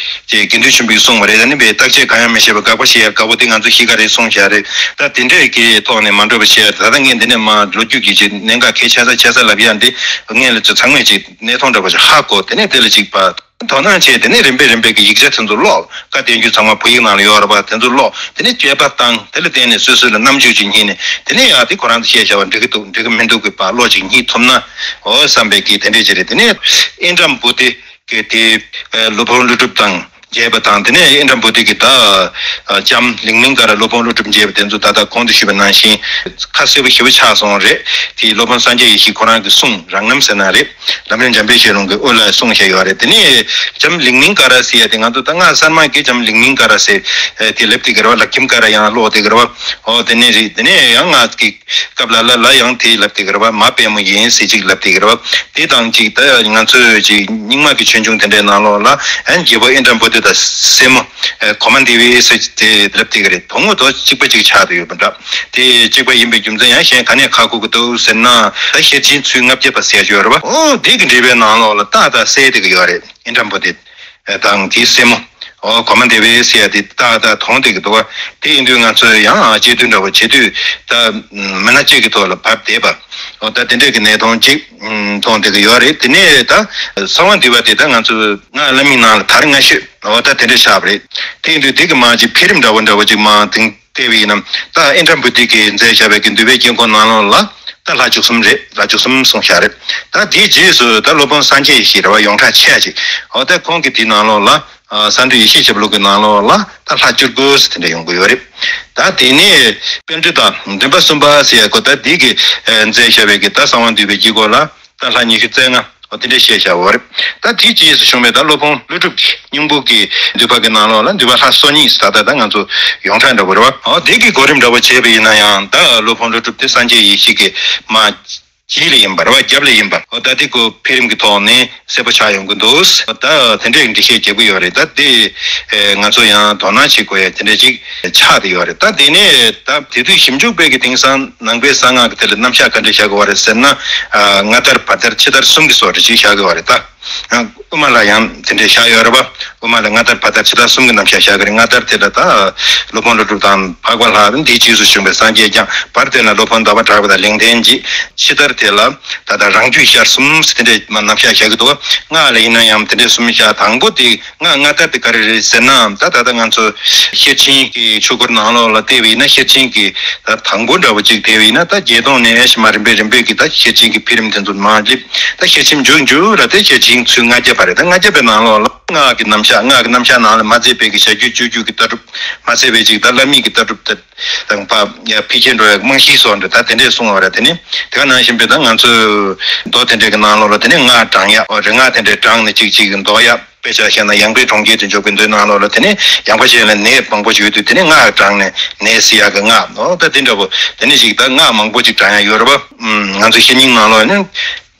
ཅེས་དགེ་འདུན་ཆོས་འཕེལ་གྱིས་གསུངས་པ་རེད། ད་ནི་བའི་བརྟག་དཔྱད་གང་ཡང་མི་བྱེད་པར་དགག་པ་བྱེད་ཡ་དགའ་བོ་དེ་ང་ཚོ་གཤིས་ཀ་རེད་གསུངས་བཞག་རེད། ད་དེ་འདྲའི་གི་ཐོག་ནས་མ་འགྲོ་བ་བྱེད་ཡ། ད་ལྟ་ངས་འདི་ནས་མ་ལོ་རྒྱུས་ཀྱི་ཅིག་གནད་འགག་གལ་ཆེ་ས་ཆེ་ས་ལབ་ཡ་འདི་ངས་ལ་ཚོ་ཚང་མས་ཅིག་གནས་སྟངས་འདྲ་བོ་ཞིག་ཧ་གོ། དེ་ནས་དེ་ལ་ཅིག་པ། དོ་སྣང་བྱས། དེ་ནས་རིམ་པས་རིམ་པས་ཀྱི་ཡིག་ཆ་དེ་ཚོ་ཀློག་བཀའ་བསྟན་འགྱུར་ཚང་མ་བོད་ཡིག་ནང་ལ་ཡོད་རེད་པ། དེ་ཚོ་ཀློག་དེ་ནས་དཔྱད་པ་བཏང་། དེ་ལ་བརྟེན་ནས་སོ་སོ་ལ་རྣམ་དཔྱོད་ཅིག་རྙེད་ནས། དེ་ནས་ཡང་དེ་ཁོ་རང་ཚོ་བཤད་བྱ་བ་འགྲིག་གི་འདུག་འགྲིག་གི་མི་འདུག་གི་པ་ཀློག་ཅིག་རྙེད་ཐུབ་ན་འོ་བསམ་པའི་གི་དེ་འདྲས་ཅིག་རེད། དེ་ནས་ཨེ་འགྲམ་བུ་དེ་གི་དེ་སློབ་དཔོན་ཀླུ་སྒྲུབ་དང་ མཇལ་བ་དང་། དེ་ནས་ཨིནྡྲ་བྷུ་ཏི་གི་ད་ལྕམ་ལིང་མིང་ཀ་ར་སློབ་དཔོན་ཀླུ་སྒྲུབ་མཇལ་བ་དེ་ཚོ་ད་ལྟ་གོང་དུ་ཞུས་པ་ནང་བཞིན་ཁ་གསལ་པོ་ཞེ་པོ་ཆགས་སོང་རེད། དེའི་སློབ་དཔོན་སངས་རྒྱས་ཡེ་ཤེས་ཁོ་རང་གི་གསུང་རང་རྣམ་ཟེར་ན་རེད། ལམ་རིམ་འཇམ་དཔལ་གཞལ་ལུང་གི་དབུ་ལ་གསུངས་བཞག་ཡོད་རེད། དེ་ནས་ལྕམ་ལིང་མིང་ཀ་ར་ཟེར་ཡ་དེ་ང་ཚོ་ད་སྔ་གསར་མ་གི་ལྕམ་ལིང་མིང་ཀ་ར་ཟེར་དེ་ལབ་དེ་གི་རེད་བ། ལག་ཁྱིམ་ཀ་ར་ཡང་ཀློག་དེ་གི་རེད་བ། ཨོ་དེ་ནས་རེད། དེ་ནས་ཡང་ང་གི་སྐབས་ལ་ལ་ལ་ཡང་དེ་ལབ་དེ་གི་རེད་བ། མ་པད་མོ་ཡིན་ཟེར་ཅིག་ལབ་དེ་གི་རེད་བ། དེ་དང་ཅིག་ད་ང་ཚོས་ཅིག་རྙིང་མ་གི་ཆོས་འབྱུང་དེ་འདྲའི་ནང་ལོགས་ལ་ཨན་རྒྱལ་པོ་ཨིནྡྲ་བྷུ་ཏི་དང་སྲས་མོ་གོ་མ་དེ་བི་ཟེར་དེ་ལབ་དེ་གི་རེད། དོན་དངོས་ཐོག་གཅིག་པ་གཅིག་ཆགས་དེ་ཡོད་པ་འདྲ། དེ་གཅིག་པ་ཡིན་པའི་རྒྱུ་མཚན་ཡང་གཞན་ག་ནས་ཁ་ཁུག་གི་འདུག་ཟེར་ན། ད་ཤེར་ཕྱིན་ཚུལ་ལྔ་བརྒྱ་པ་ཟེར་ཡ་ཡོད་རེད་བ། ཨོ་དེ་གི་འགྲེལ་པའི་ནང་ལོགས་ལ་ཏག་ཏག་གསལ་དེ་གི་ཡོད་རེད། ཨིནྡྲ་བྷུ་ཏི་དང་དེའི་སྲས་མོ། ཨོ་གོ་མ་དེ་བི་ཟེར་ཡ་དེ་ཏག་ཏག་མཐོང་དེ་གི་འདུག་བ། དེ་ཡིན་དུས་ང་ཚོས་ཡང་སྤྱི་འཐུས་འདྲ་བོ་བྱེད་དུས་ད་མི་སྣ་གཅིག་གི་ཐོག་ལ་བབས་བསྡད་པ། ཨོ་ད་དེ་འདྲས་ཀྱི་གནས་སྟངས་གཅིག་མཐོང་དེ་གི་ཡོད་རེད། དེ་ནས་ད་གསང་བ་འདུས་པ་དེ་ད་ང་ཚོས་སྔགས་བླ་མའི་ནང་ལ་དར་སྔ་ཤོས། ཨོ་ད་དེ་འདྲས་ཆགས་པ་རེད། དེ་ཡིན་དུས་དེ་གི་མ་གཅིག་འཕེལ་རིམ་འདྲ་བོ་འདྲ་བོ་གཅིག་མ་དེང་བལྟས་པ་ཡིན་ན། ད་ཨིནྡྲ་བྷུ་ཏི་གིས་མཛད་བཞག་པའི་གི་འདུས་པའི་དཀྱིལ་འཁོར་ནང་ལོགས་ལ་ད་ལྷ་བཅུ་གསུམ་རེད། ལྷ་བཅུ་གསུམ་གསུངས་བཞག་རེད། ད་དེའི་རྗེས་སུ་ད་སློབ་དཔོན་སངས་རྒྱས་ཡེ་ཤེས་རེད་བ། ཡོངས་གྲགས་ཆེ་ཅིག་ཨོ་ད་ཁོང་གི་དེའི་ནང་ལོགས་ལ་ཨ་གསང་འདུས་ཡེ་ཤེས་ཞབས་ལུགས་ཀྱི་ནང་ལོགས་ལ་ད་ལྷ་བཅུ་དགུ་ཟེར་དེ་འདྲ་ཡོང་གི་ཡོད་རེད། ད་དེ་ནས་པཎྜི་ཏ་འདུན་པ་གསུམ་པ་ཟེར་ཡ་གོ་ད་དེ་གིས་ཨ་མཛད་བཞག་པའི་གི་ད་གསང་བ་འདུས་པའི་དཀྱིལ་འཁོར་ལ་ད་ལྷ་ཉི་ཤུ་རྩ་ལྔ། ཨོ་དེ་འདྲས་བཤད་བཞག་པ་རེད། ད་དེའི་རྗེས་སུ་བྱུང་བའི་ད་སློབ་དཔོན་ཀླུ་སྒྲུབ་ཀྱི་སྙིང་པོ་གི་འདུས་པ་གི་ནང་ལོགས་ལ་འདུས་པ་ལྷ་སོ་གཉིས་ད་ལྟ་ད་ང་ཚོ་ཡོངས་གྲགས་འདྲ་པོ་རེད་བ། ཨོ་དེ་གི་གོ་རིམ་འདྲ་པོ་བྱས་པ་ཡིན་ན་ཡང་ད་སློབ་དཔོན་ཀླུ་སྒྲུབ་དེ་སངས་རྒྱས་ཡེ་ཤེས་ཀྱི་མ་རྗེས་ལ་ཡིན་པ་རེད་བ། རྒྱབ་ལ་ཡིན་པ། ཨོ་ད་དེ་ཀོ་འཕེལ་རིམ་གྱི་ཐོག་ནས་གསལ་པོ་ཆགས་ཡོང་གི་འདུག་ད་དེ་འདྲས་འགྲེལ་བཤད་རྒྱག་གི་ཡོད་རེད། ད་དེ་ང་ཚོ་ཡང་དོ་སྣང་བྱེད་དགོས་ཡ་དེ་འདྲས་ཅིག་ཆགས་བསྡད་ཡོད་རེད། ད་དེ་ནས་ད་དེ་དུས་ཞིབ་འཇུག་པས་ཀྱི་དེང་སང་ནང་པའི་གསང་སྔགས་ཀྱི་དེ་ལ་རྣམ་གཞག་ག་འདྲ་བཞག་གི་ཡོད་རེད་ཟེར་ན། ཨ་སྔ་དར་བར་དར་ཕྱི་དར་གསུམ་གྱི་སོར་རེ་ཅིག་བཞག་གི་ཡོད་རེད་ད། དབུ་མ་ལ་ཡང་དེ་འདྲས་བཞག་ཡོད་རེད་པ། དབུ་མ་ལ་སྔ་དར་བར་དར་ཕྱི་དར་གསུམ་གྱི་རྣམ་གཞག་བཞག་གི་རེད། སྔ་དར་དེ་ལ་ད་སློབ་དཔོན་ཀླུ་སྒྲུབ་དང་འཕགས་པ་ལྷ་འདིའི་རྗེས་སུ་བྱུང་བའི་སངས་རྒྱས་བསྐྱངས། བར་དེ་ལ་སློབ་དཔོན་གདོལ་པ་གྲགས་པ་དང་ལེགས་ལྡན་འབྱེད། ཕྱི་དར་དེ་ལ་ད་ལྟ་རང་རྒྱུད་ཤར་གསུམ་ཟེར་དེ་འདྲས་མ་རྣམ་གཞག་བཞག་གི་འདུག་སྔགས་ལ་ཡིན་ན་ཡང་དེ་འདྲས་གསུམ་བཞག་དང་པོ་དེ་སྔགས་སྔ་དར་དེ་ག་རེ་རེད་ཟེར་ན། ད་ད་ལྟ་ང་ཚོ་ཤེར་ཕྱིན་གྱི་ཆོས་སྐོར་ནང་ལོགས་ལ་བལྟས་པ་ཡིན་ན། ཤེར་ཕྱིན་གྱི་ད་དང་པོ་འདྲ་བོ་ཅིག་བལྟས་པ་ཡིན་ན། ད་བརྒྱད་སྟོང་ནས་ཨེ་ཤི་མ་རིམ་པས་རིམ་པས་ཀྱི་ད་ཤེར་ཕྱིན་གྱི་འཕེལ་རིམ་དེ་ཚོ་མར་སླེབས། ད་ཤེར་ཕྱིན་མཇུག་མཇུག་ལ་དེ་ཤེར་ཕྱིན་ཚུལ་ལྔ་བརྒྱ་པ་རེད། ད་ལྔ་བརྒྱ་པའི་ནང་ལོགས་ལ་སྔགས་ཀྱི་རྣམ་གཞག་སྔགས་ཀྱི་རྣམ་གཞག་ནང་ལ་མ་མཛད་པའི་གི་བྱ་རྒྱུད་སྤྱོད་རྒྱུད་ཀྱི་ལྟ་གྲུབ། མ་མཛད་པའི་ཅིག་ད་བླ་མེད་ཀྱི་ལྟ་གྲུབ་དེ་དང་པ་ཡ་འཕེལ་རྒྱས་འགྲོ་ཡ་རྨང་གཞིའི་སོགས་འདྲ་ད་དེ་འདྲས་གསུངས་པ་རེད། དེ་ནི་དེ་ག་ནང་བཞིན་པའི་ད་ང་ཚོས་མདོ་དེ་འདྲས་ཀྱི་ནང་ལོགས་ལ་དེ་ནི་སྔགས་བགྲང་ཡ། ཨོ་རིག་སྔགས་དེ་འདྲས་བགྲངས་ནས་ཅིག་ཅིག་འདོགས་ཡ། དཔེ་ཆ་བཤད་ན་ཡངས་པའི་གྲོང་ཁྱེར་དུ་འཇུག་པའི་མདོའི་ནང་ལོགས་ལ་དེ་ནི་ཡངས་པ་ཅན་ལ་ནད་མང་པོ་ཞིག་ཡོད་དུས་དེ་ནི་སྔགས་བགྲངས་ནས་ནད་སེལ་ཡག་གི་སྔགས། ཨོ་ད་དེ་འདྲ་པོ་དེ་ནི་ཞིག་ད་སྔགས་མང་པོ་ཅིག་བགྲང་ཡག་ཡོད་རེད་པ། ཨུམ་ང་ཚོ་ཤེར་ཕྱིན་ནང་ལོགས་ནི་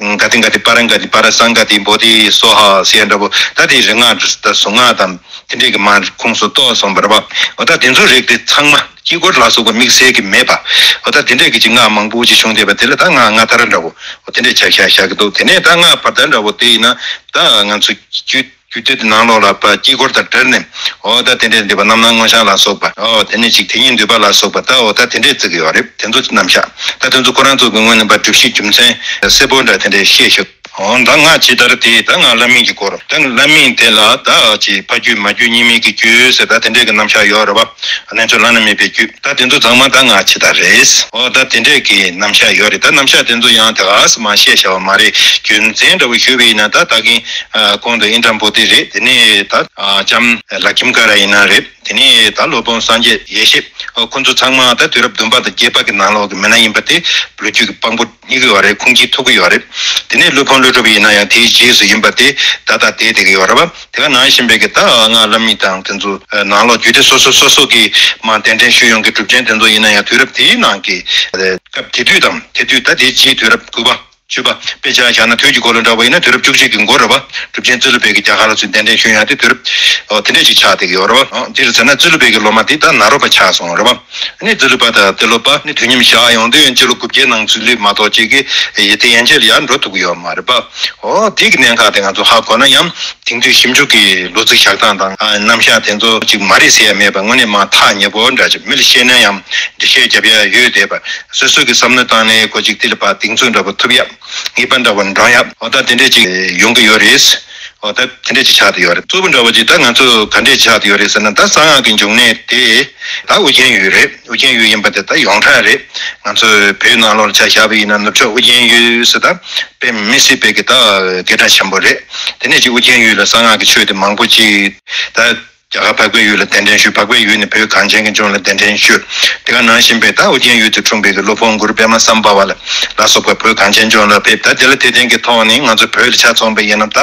ག་ཏི་ག་ཏི་པ་ར་ག་ཏི་པ་ར་སང་ག་ཏི་བོ་དྷི་སྭཱ་ཧཱ་ཟེར་ཡག་འདྲ་པོ། ད་དེ་རིག་སྔགས་དང་གཟུངས་སྔགས་དང་དེ་འདྲས་ཀྱི་མར་ཁོངས་སུ་གཏོགས་སོང་བ་རེད་པ། ཨོ་ད་དེ་ཚོ་རིགས་དེ་ཚང་མ་དཀྱིལ་འཁོར་ལ་སོགས་པ་དམིགས་བསལ་གྱི་མེད་པ། ཨོ་ད་དེ་འདྲས་ཀྱི་ཅིག་སྔགས་མང་པོ་ཅིག་བྱུང་བསྡད་པ་དེ་ལ་ད་སྔགས་སྔ་དར་འདྲ་པོ་ཨོ་དེ་འདྲས་ཆ་བཞག་བཞག་གི་འདུག་དེ་ནས་ད་སྔགས་བར་དར་འདྲ་པོ་དེ་ཡིན་ན་ད་ང་ཚོ་རྒྱུད། རྒྱུད་སྡེ་དེ་ནང་ལོགས་ལ་པ་དཀྱིལ་འཁོར་དང་སྦྲེལ་ནས། ཨོ་ད་དེ་འདྲས་འདུས་པ་རྣམ་སྣང་མངོན་ཤར་ལ་སོགས་པ། ཨོ་དེ་ནས་ཅིག་དེ་ཉིད་འདུས་པ་ལ་སོགས་པ། ད་ཨོ་ད་དེ་འདྲས་བརྩི་གི་ཡོད་རེད། དེ་ཚོ་རྣམ་གཞག་ད་དེ་ཚོ་ཁོ་རང་ཚོ་གི་ངོས་ནས་པ་སྒྲུབ་བྱེད་རྒྱུ་མཚན་གསལ་པོ་འདྲ་དེ་འདྲས་བཤད་ཤག་ཨོ་ད་སྔགས་ཇི་ལྟར་དེ་ད་སྔགས་བླ་མེད་ཀྱི་སྐོར། ད་བླ་མེད་དེ་ལ་ད་ཅིག་ཕ་རྒྱུད་མ་རྒྱུད་གཉིས་མེད་ཀྱི་རྒྱུད་ཟེར་ད་དེ་འདྲས་ཀྱི་རྣམ་གཞག་ཡོད་རེད་པ། རྣལ་འབྱོར་བླ་ན་མེད་པའི་རྒྱུད། ད་དེ་ཚོ་ཚང་མ་ད་སྔགས་ཇི་ལྟར་རེད། ཨོ་ད་དེ་འདྲས་ཀྱི་རྣམ་གཞག་ཡོད་རེད། ད་རྣམ་གཞག་དེ་ཚོ་ཡང་དེ་ག་སེ་མ་བཤད་བྱ་བ་མ་རེད། རྒྱུ་མཚན་འདྲ་པོ་ཞུས་པ་ཡིན་ན་ད་ད་གིན་ཨ་གོང་དུ་ཨིནྡྲ་བྷུ་ཏི་རེད། དེ་ནས་ད་ཨ་ལྕམ་ལ་ཁྱིམ་ཀ་ར་ཡིན་ན་རེད། དེ་ནས་ད་སློབ་དཔོན་སངས་རྒྱས་ཡེ་ཤེས། ཨོ་ཁོ་ཚོ་ཚང་མ་ད་དུས་རབས་བདུན་པ་དང་བརྒྱད་པ་གི་ནང་ལོགས་ཀྱི་མི་སྣ་ཡིན་པ་དེ་ལོ་རྒྱུས་ཀྱི་དཔང་པོ་རྙེད་ཀྱི་ཡོད་རེད། ཁུངས་སྐྱེལ་ཐུབ་ཀྱི་ཡོད་རེད། དེ་ནས་སློབ་དཔོན་ཀླུ་སྒྲུབ་ཡིན་ན་ཡང་དེའི་རྗེས་སུ་ཡིན་པ་དེ་ད་ལྟ་བསྡད་བསྡད་ཀྱི་ཡོད་རེད་པ། དེ་ག་ནང་བཞིན་པའི་གི་ད་སྔགས་བླ་མེད་དང་དེ་ཚོ་ནང་ལོགས་རྒྱུད་སྡེ་སོ་སོ་སོ་སོ་གི་མ་གདན་འདྲེན་ཞུས་ཡོང་གི་གྲུབ་ཆེན་དེ་ཚོ་ཡིན་ན་ཡང་དུས་རབས་དེའི་ནང་གི་སྐབས་དེ་དུས་དང་དེ་དུས་ད་དེའི་རྗེས་དུས་རབས་དགུ་པ། བཅུ་པ། དཔེ་ཆ་བཞག་ན་དུས་ཀྱི་འཁོར་ལོ་འདྲ་པོ་ཡིན་ན་དུས་རབས་བཅུ་གཅིག་གི་འགོ་རེད་པ། གྲུབ་ཆེན་ཙི་ལུ་པའི་གི་རྒྱ་གར་ལ་ཚུར་གདན་འདྲེན་ཞུས་ཡོང་དེ་དུས་རབས་ཨོ་དེ་འདྲས་ཅིག་ཆགས་བསྡད་ཀྱི་ཡོད་རེད་པ། ཨོ་འདིར་ཟེར་ན་ཙི་ལུ་པའི་གི་སློབ་མ་དེ་ད་ནཱ་རོ་པ་ཆགས་སོང་རེད་པ། ཨ་ནི་ཙི་ལུ་པ་དང་ཏེ་ལོ་པ་ནི་དུས་མཉམ་བཞག་ཡོང་དུས་སྤྱི་ལོ་དགུ་བརྒྱའི་ནང་ཚུད་ལུས་མ་གཏོགས་ཅིག་གི་ཡི་དེ་ཡན་ཆད་ལ་ཡར་འགྲོ་ཐུབ་ཀྱི་ཡོད་མ་རེད་པ། ཨོ་དེ་གི་གནད་འགག་དེ་ང་ཚོ་ཧ་གོ་ན་ཡང་དེང་དུས་ཞིབ་འཇུག་གི་ལོ་ཚིགས་བཞག་སྟངས་དང་རྣམ་གཞག་དེ་ཚོ་ཅིག་མ་རེད་ཟེར་ཡ་མེད་པ། དངོས་གནས་མ་ཐག་ཉེ་པོ་འདྲ་ཅིག་མི་ལ་བཤད་ན་ཡང་འགྲེལ་བཤད་རྒྱབ་ཡ་ཡོད་བསྡད་པ། སོ་སོ་གི་བསམ་བློ་བཏང་ནས་གོ་ཅིག་དེ་ལ་ཕར་གདེང་ཚོད་འདྲ་པོ་ཐུབ་ཡ། ངེས་པ་འདྲ་པོ་འདྲོང་ཡ། འོ་ད་དེ་འདྲས་ཅིག་ཡོང་གི་ཡོད་རེད། ཨོ་ད་དེ་འདྲས་ཅིག་ཆགས་བསྡད་ཡོད་རེད། གཙོ་བོ་འདྲ་བོ་ཅིག་ད་ང་ཚོ་ག་འདྲས་ཆགས་བསྡད་ཡོད་རེད་ཟེར་ན། ད་གསང་སྔགས་ཀྱི་འབྱུང་གནས་དེ་ད་ཨོ་རྒྱན་ཡུལ་རེད། ཨོ་རྒྱན་ཡུལ་ཡིན་པ་དེ་ད་ཡོངས་གྲགས་རེད། ང་ཚོའི་བོད་ནང་ལོགས་ལ་ཆ་བཞག་པ་ཡིན་ན་ནུབ་ཕྱོགས་ཨོ་རྒྱན་ཡུལ་ཟེར་ད་དཔེ་མི་སྲིད་པའི་གི་ད་སྐད་གྲགས་ཆེན་པོ་རེད། དེ་ནས་ཅིག་ཨོ་རྒྱན་ཡུལ་ལ་གསང་སྔགས་ཀྱི་ཆོས་དེ་མང་པོ་ཅིག་ད་རྒྱ་གར་འཕགས་པའི་ཡུལ་ལ་གདན་འདྲེན་ཞུས། འཕགས་པའི་ཡུལ་ནས་བོད་གངས་ཅན་གྱི་ལྗོངས་ལ་གདན་འདྲེན་ཞུས། དེ་ག་ནང་བཞིན་པའི་ད་ཨོ་རྒྱན་ཡུལ་དུ་འཁྲུངས་པའི་གི་སློབ་དཔོན་གུ་རུ་པདྨ་སམྦྷ་ཝ་ལ་ལ་སོགས་པ་བོད་གངས་ཅན་ལྗོངས་ལ་ཕེབས། ད་དེ་ལ་དད་ལྡན་གྱི་ཐོག་ནས་ང་ཚོ་བོད་ལ་ཆ་མཚོན་པ་ཡིན་ན། ད་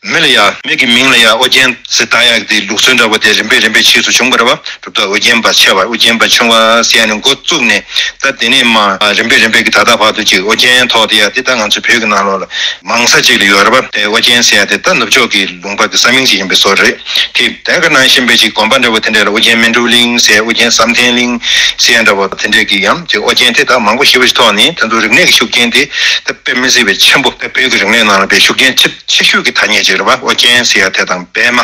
མི་ལ་ཡ་མི་གི་མིང་ལ་ཡ་ཨོ་རྒྱན་ཟེར་བཏགས་ཡག་དེ་ལུགས་སྲོལ་འདྲ་པོ་དེ་རིམ་པས་རིམ་པས་ཕྱིས་སུ་བྱུང་བ་རེད་བ། གྲུབ་མཐའ་ཨོ་རྒྱན་པ་ཆེ་བ། ཨོ་རྒྱན་པ་ཆུང་བ་ཟེར་ཡ་ནས་འགོ་བཙུགས་ནས། ད་དེ་ནས་མ་རིམ་པས་རིམ་པས་ཀྱི་ད་ལྟ་བར་དུ་ཅིག་ཨོ་རྒྱན་ཐོགས་དེ་ཡ་དེ་ད་ང་ཚོ་བོད་ཀྱི་ནང་ལོགས་ལ་མང་ས་ཅིག་ལ་ཡོད་རེད་བ། དེ་ཨོ་རྒྱན་ཟེར་ཡ་དེ་ད་ནུབ་ཕྱོགས་ཀྱི་ལུང་པ་གི་ས་མིང་ཅིག་ཡིན་པའི་བཟོ་རེད། དེ་དེ་ག་ནང་བཞིན་པའི་ཅིག་དགོན་པ་འདྲ་བོ་དེ་འདྲ་ལ་ཨོ་རྒྱན་སྨིན་གྲོལ་གླིང་ཟེར། ཨོ་རྒྱན་བསམ་གཏན་གླིང་ཟེར་ཡ་འདྲ་བོ་དེ་འདྲས་ཀྱི་ཡང་ཅིག་ཨོ་རྒྱན་དེ་ད་མང་པོ་ཞེ་པོ་ཞིག་ཐོགས་ནས། དེ་ཚོ་རིག་གནས་ཀྱི་ཤུགས་རྐྱེན་དེ་ད་དཔེ་མི་སྲིད་པའི་ཆེན་པོ། ད་བོད་ཀྱི་རིག་གནས་ནང་ལ་དཔེ་ཤུགས་རྐྱེན་ཆེ་ཆེ་ཤོས་ཀྱི་ཐ་སྙད་ཅིག་རེད་བ། ཨོ་རྒྱན་ཟེར་ཡ་དེ་དང་པདྨ།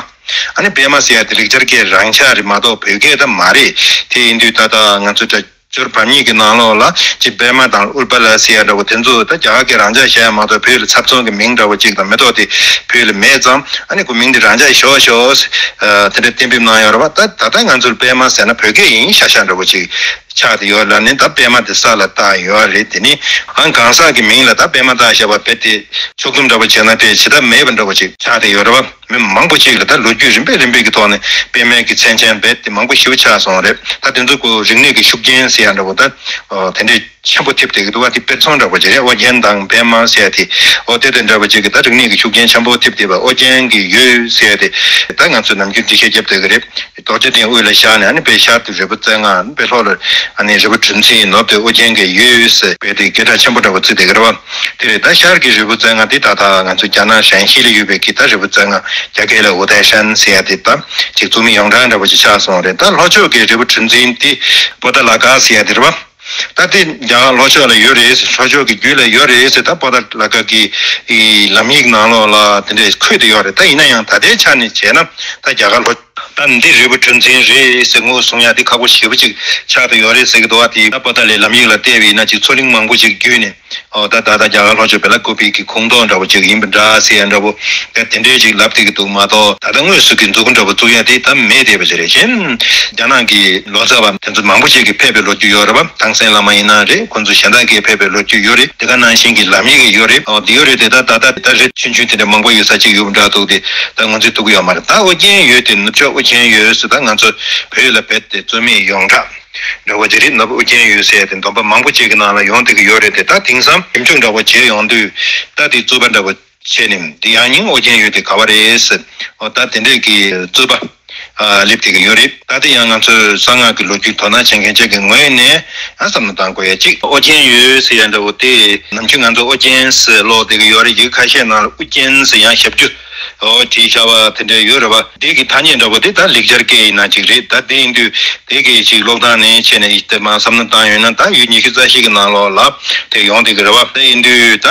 ཨ་ནི་པདྨ་ཟེར་ཡ་དེ་ལེགས་སྦྱར་སྐད་རང་འཇགས་རེད་མ་གཏོགས་བོད་སྐད་ད་མ་རེད། དེ་ཡིན་དུས་ད་ལྟ་ང་ཚོ་སྒྲ་སྦྱོར་བམ་གཉིས་ཀྱི་ནང་ལོགས་ལ་ཅིག་པདྨ་དང་ཨུཏྤ་ལ་ཟེར་ཡ་འདྲ་བོ་དེ་ཚོ་ད་རྒྱ་གར་སྐད་རང་འཇགས་བཤད་ཡ་མ་གཏོགས་བོད་ལ་ཚབ་མཚོན་གྱི་མིང་འདྲ་བོ་ཅིག་དང་མི་ཐོགས་དེ་བོད་ལ་མེད་ཙང་། ཨ་ནི་ཁོ་མིང་དེ་རང་འཇགས་ཞོག་ཞོག་དེ་འདྲ་གཏན་འབེབས་གནང་ཡོད་རེད་བ། ད་ད་ལྟ་ང་ཚོར་པདྨ་ཟེར་ན་བོད་སྐད་ཡིན་ཤག་ཤག་འདྲ་བོ་ཅིག་ཆགས་བསྡད་ཡོད་ལ་ནི། ད་པདྨ་དེ་ས་ལ་བཏགས་ཡོད་རེད། དེ་ནི་ཨང་གང་ཟག་གི་མིང་ལ་ད་པདྨ་བཏགས་བཞག་པ་རྦད་དེ་ཕྱོགས་བསྡོམས་འདྲ་བོ་བྱས་ན་དཔེ་ཇི་ལྟར་མེད་པ་འདྲ་བོ་ཅིག་ཆགས་བསྡད་ཡོད་རེད་བ། མི་མང་པོ་ཅིག་ལ་ད་ལོ་རྒྱུས་རིམ་པས་རིམ་པས་ཀྱི་ཐོག་ནས་པདྨའི་གི་མཚན་ཅན་རྦད་དེ་མང་པོ་ཞེ་པོ་ཆགས་སོང་རེད། ད་དེ་ཚོ་ཁོ་རིག་གནས་ཀྱི་ཤུགས་རྐྱེན་ཟེར་ཡ་འདྲ་བོ་ད་དེ་འདྲའི་ཆེན་པོ་ཐེབས་བསྡད་ཀྱི་འདུག་བ། དེ་དཔེ་མཚོན་འདྲ་བོ་ཅིག་རེད། ཨོ་རྒྱན་དང་པདྨ་ཟེར་ཡ་དེ། ཨོ་དེ་དེ་འདྲ་བོ་ཅིག་གི་ད་རིག་གནས་ཀྱི་ཤུགས་རྐྱེན་ཆེན་པོ་ཐེབས་བསྡད་པ། ཨོ་རྒྱན་གྱི་ཡུལ་ཟེར་ཡ་དེ་ད་ང་ཚོས་ནམ་རྒྱུན་འགྲེལ་བཤད་རྒྱབ་བསྡད་ཀྱི་རེད། རྡོ་རྗེ་གདན་དབུས་ལ་བཞག་ནས། ཨ་ནི་དཔེ་ཤར་དུ་རི་བོ་རྩེ་ལྔ། དཔེ་ལྷོ་ལ་ཨ་ནི་རི་བོ་གྲུ་འཛིན། ནུབ་ཏུ་ཨོ་རྒྱན་གྱི་ཡུལ་ཟེར་བས་དེ་སྐད་གྲགས་ཆེན་པོ་འདྲ་བོ་བརྩིས་བསྡད་ཀྱི་རེད་བ། དེ་རེད། ད་ཤར་གྱི་རི་བོ་རྩེ་ལྔ་དེ་ད་ལྟ་ང་ཚོ་རྒྱ་ནག་ཧྲན་ཤི་ལ་ཡོད་པའི་གི་ད་རི་བོ་རྩེ་ལྔ། རྒྱ་སྐད་ལ་ཝུ་ཏའེ་ཧྲན་ཟེར་ཡ་དེ་ད་ཅིག་བཙུགས་མི་ཡོངས་གྲགས་འདྲ་བོ་ཅིག་ཆགས་སོང་རེད། ད་ལྷོ་ཕྱོགས་ཀྱི་རི་བོ་གྲུ་འཛིན་དེ་པོ་ཏཱ་ལ་ཀ་ཟེར་ཡ་དེ་རེད་བ། ད་དེ་རྒྱ་གར་ལྷོ་ཕྱོགས་ལ་ཡོད་རེད། ལྷོ་ཕྱོགས་ཀྱི་རྒྱུད་ལ་ཡོད་རེད་ཟེར། ད་པོ་ཏཱ་ལ་ཀ་གི་ལམ་ཡིག་ནང་ལོགས་ལ་དེ་འདྲས་འཁོད་དེ་ཡོད་རེད། ད་ཡིན་ན་ཡང་ད་ལྟའི་ཆ་ནས་བྱས་ན་ད་རྒྱ་གར་ལྷོ། ད་འདི་རི་བོ་གྲུ་འཛིན་རེད་ཟེར་ངོས་བཟུང་ཡ་དེ་ཁག་པོ་ཞེ་པོ་ཅིག་ཆགས་བསྡད་ཡོད་རེད་ཟེར་གྱི་འདུག་བ། དེ་ད་པོ་ཏཱ་ལའི་ལམ་ཡིག་ལ་བལྟས་པ་ཡིན་ན་ཅིག་མཚོ་གླིང་མང་པོ་ཅིག་བརྒྱུད་ནས། ཨོ་ད་ད་ད་རྒྱ་གར་ལྷོ་ཕྱོགས་བེ་ལ་ཀུ་པི་གི་ཁོངས་གཏོགས་འདྲ་བོ་ཅིག་ཡིན་པ་འདྲ་ཟེར་ཡ་འདྲ་བོ། ད་དེ་འདྲས་ཅིག་ལབ་བསྡད་ཀྱི་འདུག་མ་གཏོགས། ད་ལྟ་དངོས་སུ་གི་མཛུབ་གུ་འདྲ་བོ་བཙུགས་ཡ་དེ་ད་མེད་བསྡད་པ་ཞིག་རེད། གཞན་རྒྱ་ནག་གི་ལོ་ཙཱ་བ་དེ་ཚོ་མང་པོ་ཅིག་གིས་ཕེབས་པའི་ལོ་རྒྱུས་ཡོད་རེད་བ། ཐང་སན་བླ་མ་ཡིན་ན་རེད། ཁོང་ཚོ་གཞན་དག་གིས་ཕེབས་པའི་ལོ་རྒྱུས་ཡོད་རེད། དེ་ག་ནང་བཞིན་གྱི་ལམ་ཡིག་ཡོད་རེད། ཨོ་དེ་ཡོད་རེད་དེ། ད་ད་ད་ད་རི་ཆུང་ཆུང་དེ་འདྲ་མང་པོ་ཡོད་ས་ཅིག་ཡོད་པ་འདྲ་འདུག་དེ་ད་ངོས་འཛིན་ཐུབ་ཀྱི་ཡོད་མ་རེད། ད་ཨོ་རྒྱན་ཡུལ་དེ་ནུབ་ཕྱོགས་ཨོ་རྒྱན་ཡུལ་ཟེར། ད་ང་ཚོ་བོད་ལ་རྦད་དེ་རྩོད་མེད་ཡོངས་གྲགས་འདྲ་བོ་ཅིག་རེད། ནུབ་ཨོ་རྒྱན་ཡུལ་ཟེར་ཡ་དེ་འདོན་པ་མང་པོ་ཅིག་གི་ནང་ལ་ཡོང་བསྡད་ཀྱི་ཡོད་རེད་དེ། ད་དེང་སང་ཞིབ་འཇུག་འདྲ་བོ་བྱས་ཡོང་དུས་ད་དེ་རྩོད་པ་འདྲ་བོ་བྱས་ནས་འདི་ཡང་སྙིང་ཨོ་རྒྱན་ཡུལ་དེ་ག་བ་རེད་ཟེར། ཨོ་ད་དེ་འདྲས་ཀྱི་རྩོད་པ་ཨ་སླེབས་བསྡད་ཀྱི་ཡོད་རེད། ད་དེ་ཡང་ང་ཚོས་གསང་སྔགས་ཀྱི་ལོ་རྒྱུས་དོ་སྣང་བྱེད་མཁན་ཅིག་གི་ངོས་ནས་ཡང་བསམ་བློ་བཏང་དགོས་ཡ་གཅིག་ཨོ་རྒྱན་ཡུལ་ཟེར་ཡ་འདྲ་བོ་དེ་ནམ་རྒྱུན་ང་ཚོ་ཨོ་རྒྱན་ཟེར་ཀློག་བསྡད་ཀྱི་ཡོད་རེད། ཡི་གེ་ཁ་ཤས་ནང་ལ་ཨུ་རྒྱན་ཟེར་ཡང་ཞབས་ཀྱུ་ཨོ་བྲིས་བཞག་པ་དེ་འདྲ་ཡོད་རེད་བ། དེ་གི་ཐ་སྙད་འདྲ་བོ་དེ་ད་ལེགས་སྦྱར་སྐད་ཡིན་ན་ཅིག་རེད། ད་དེ་ཡིན་དུས་དེ་གི་ཅིག་ཀློག་སྟངས་ནས་བྱས་ནས་དེ་མ་བསམ་བློ་བཏང་ཡོད་ན། ད་ཡུལ་ཉི་ཤུ་རྩ་བཞི་གི་ནང་ལོགས་ལ་དེ་ཡོང་བསྡད་ཀྱི་རེད་བ། དེ་ཡིན་དུས་ད་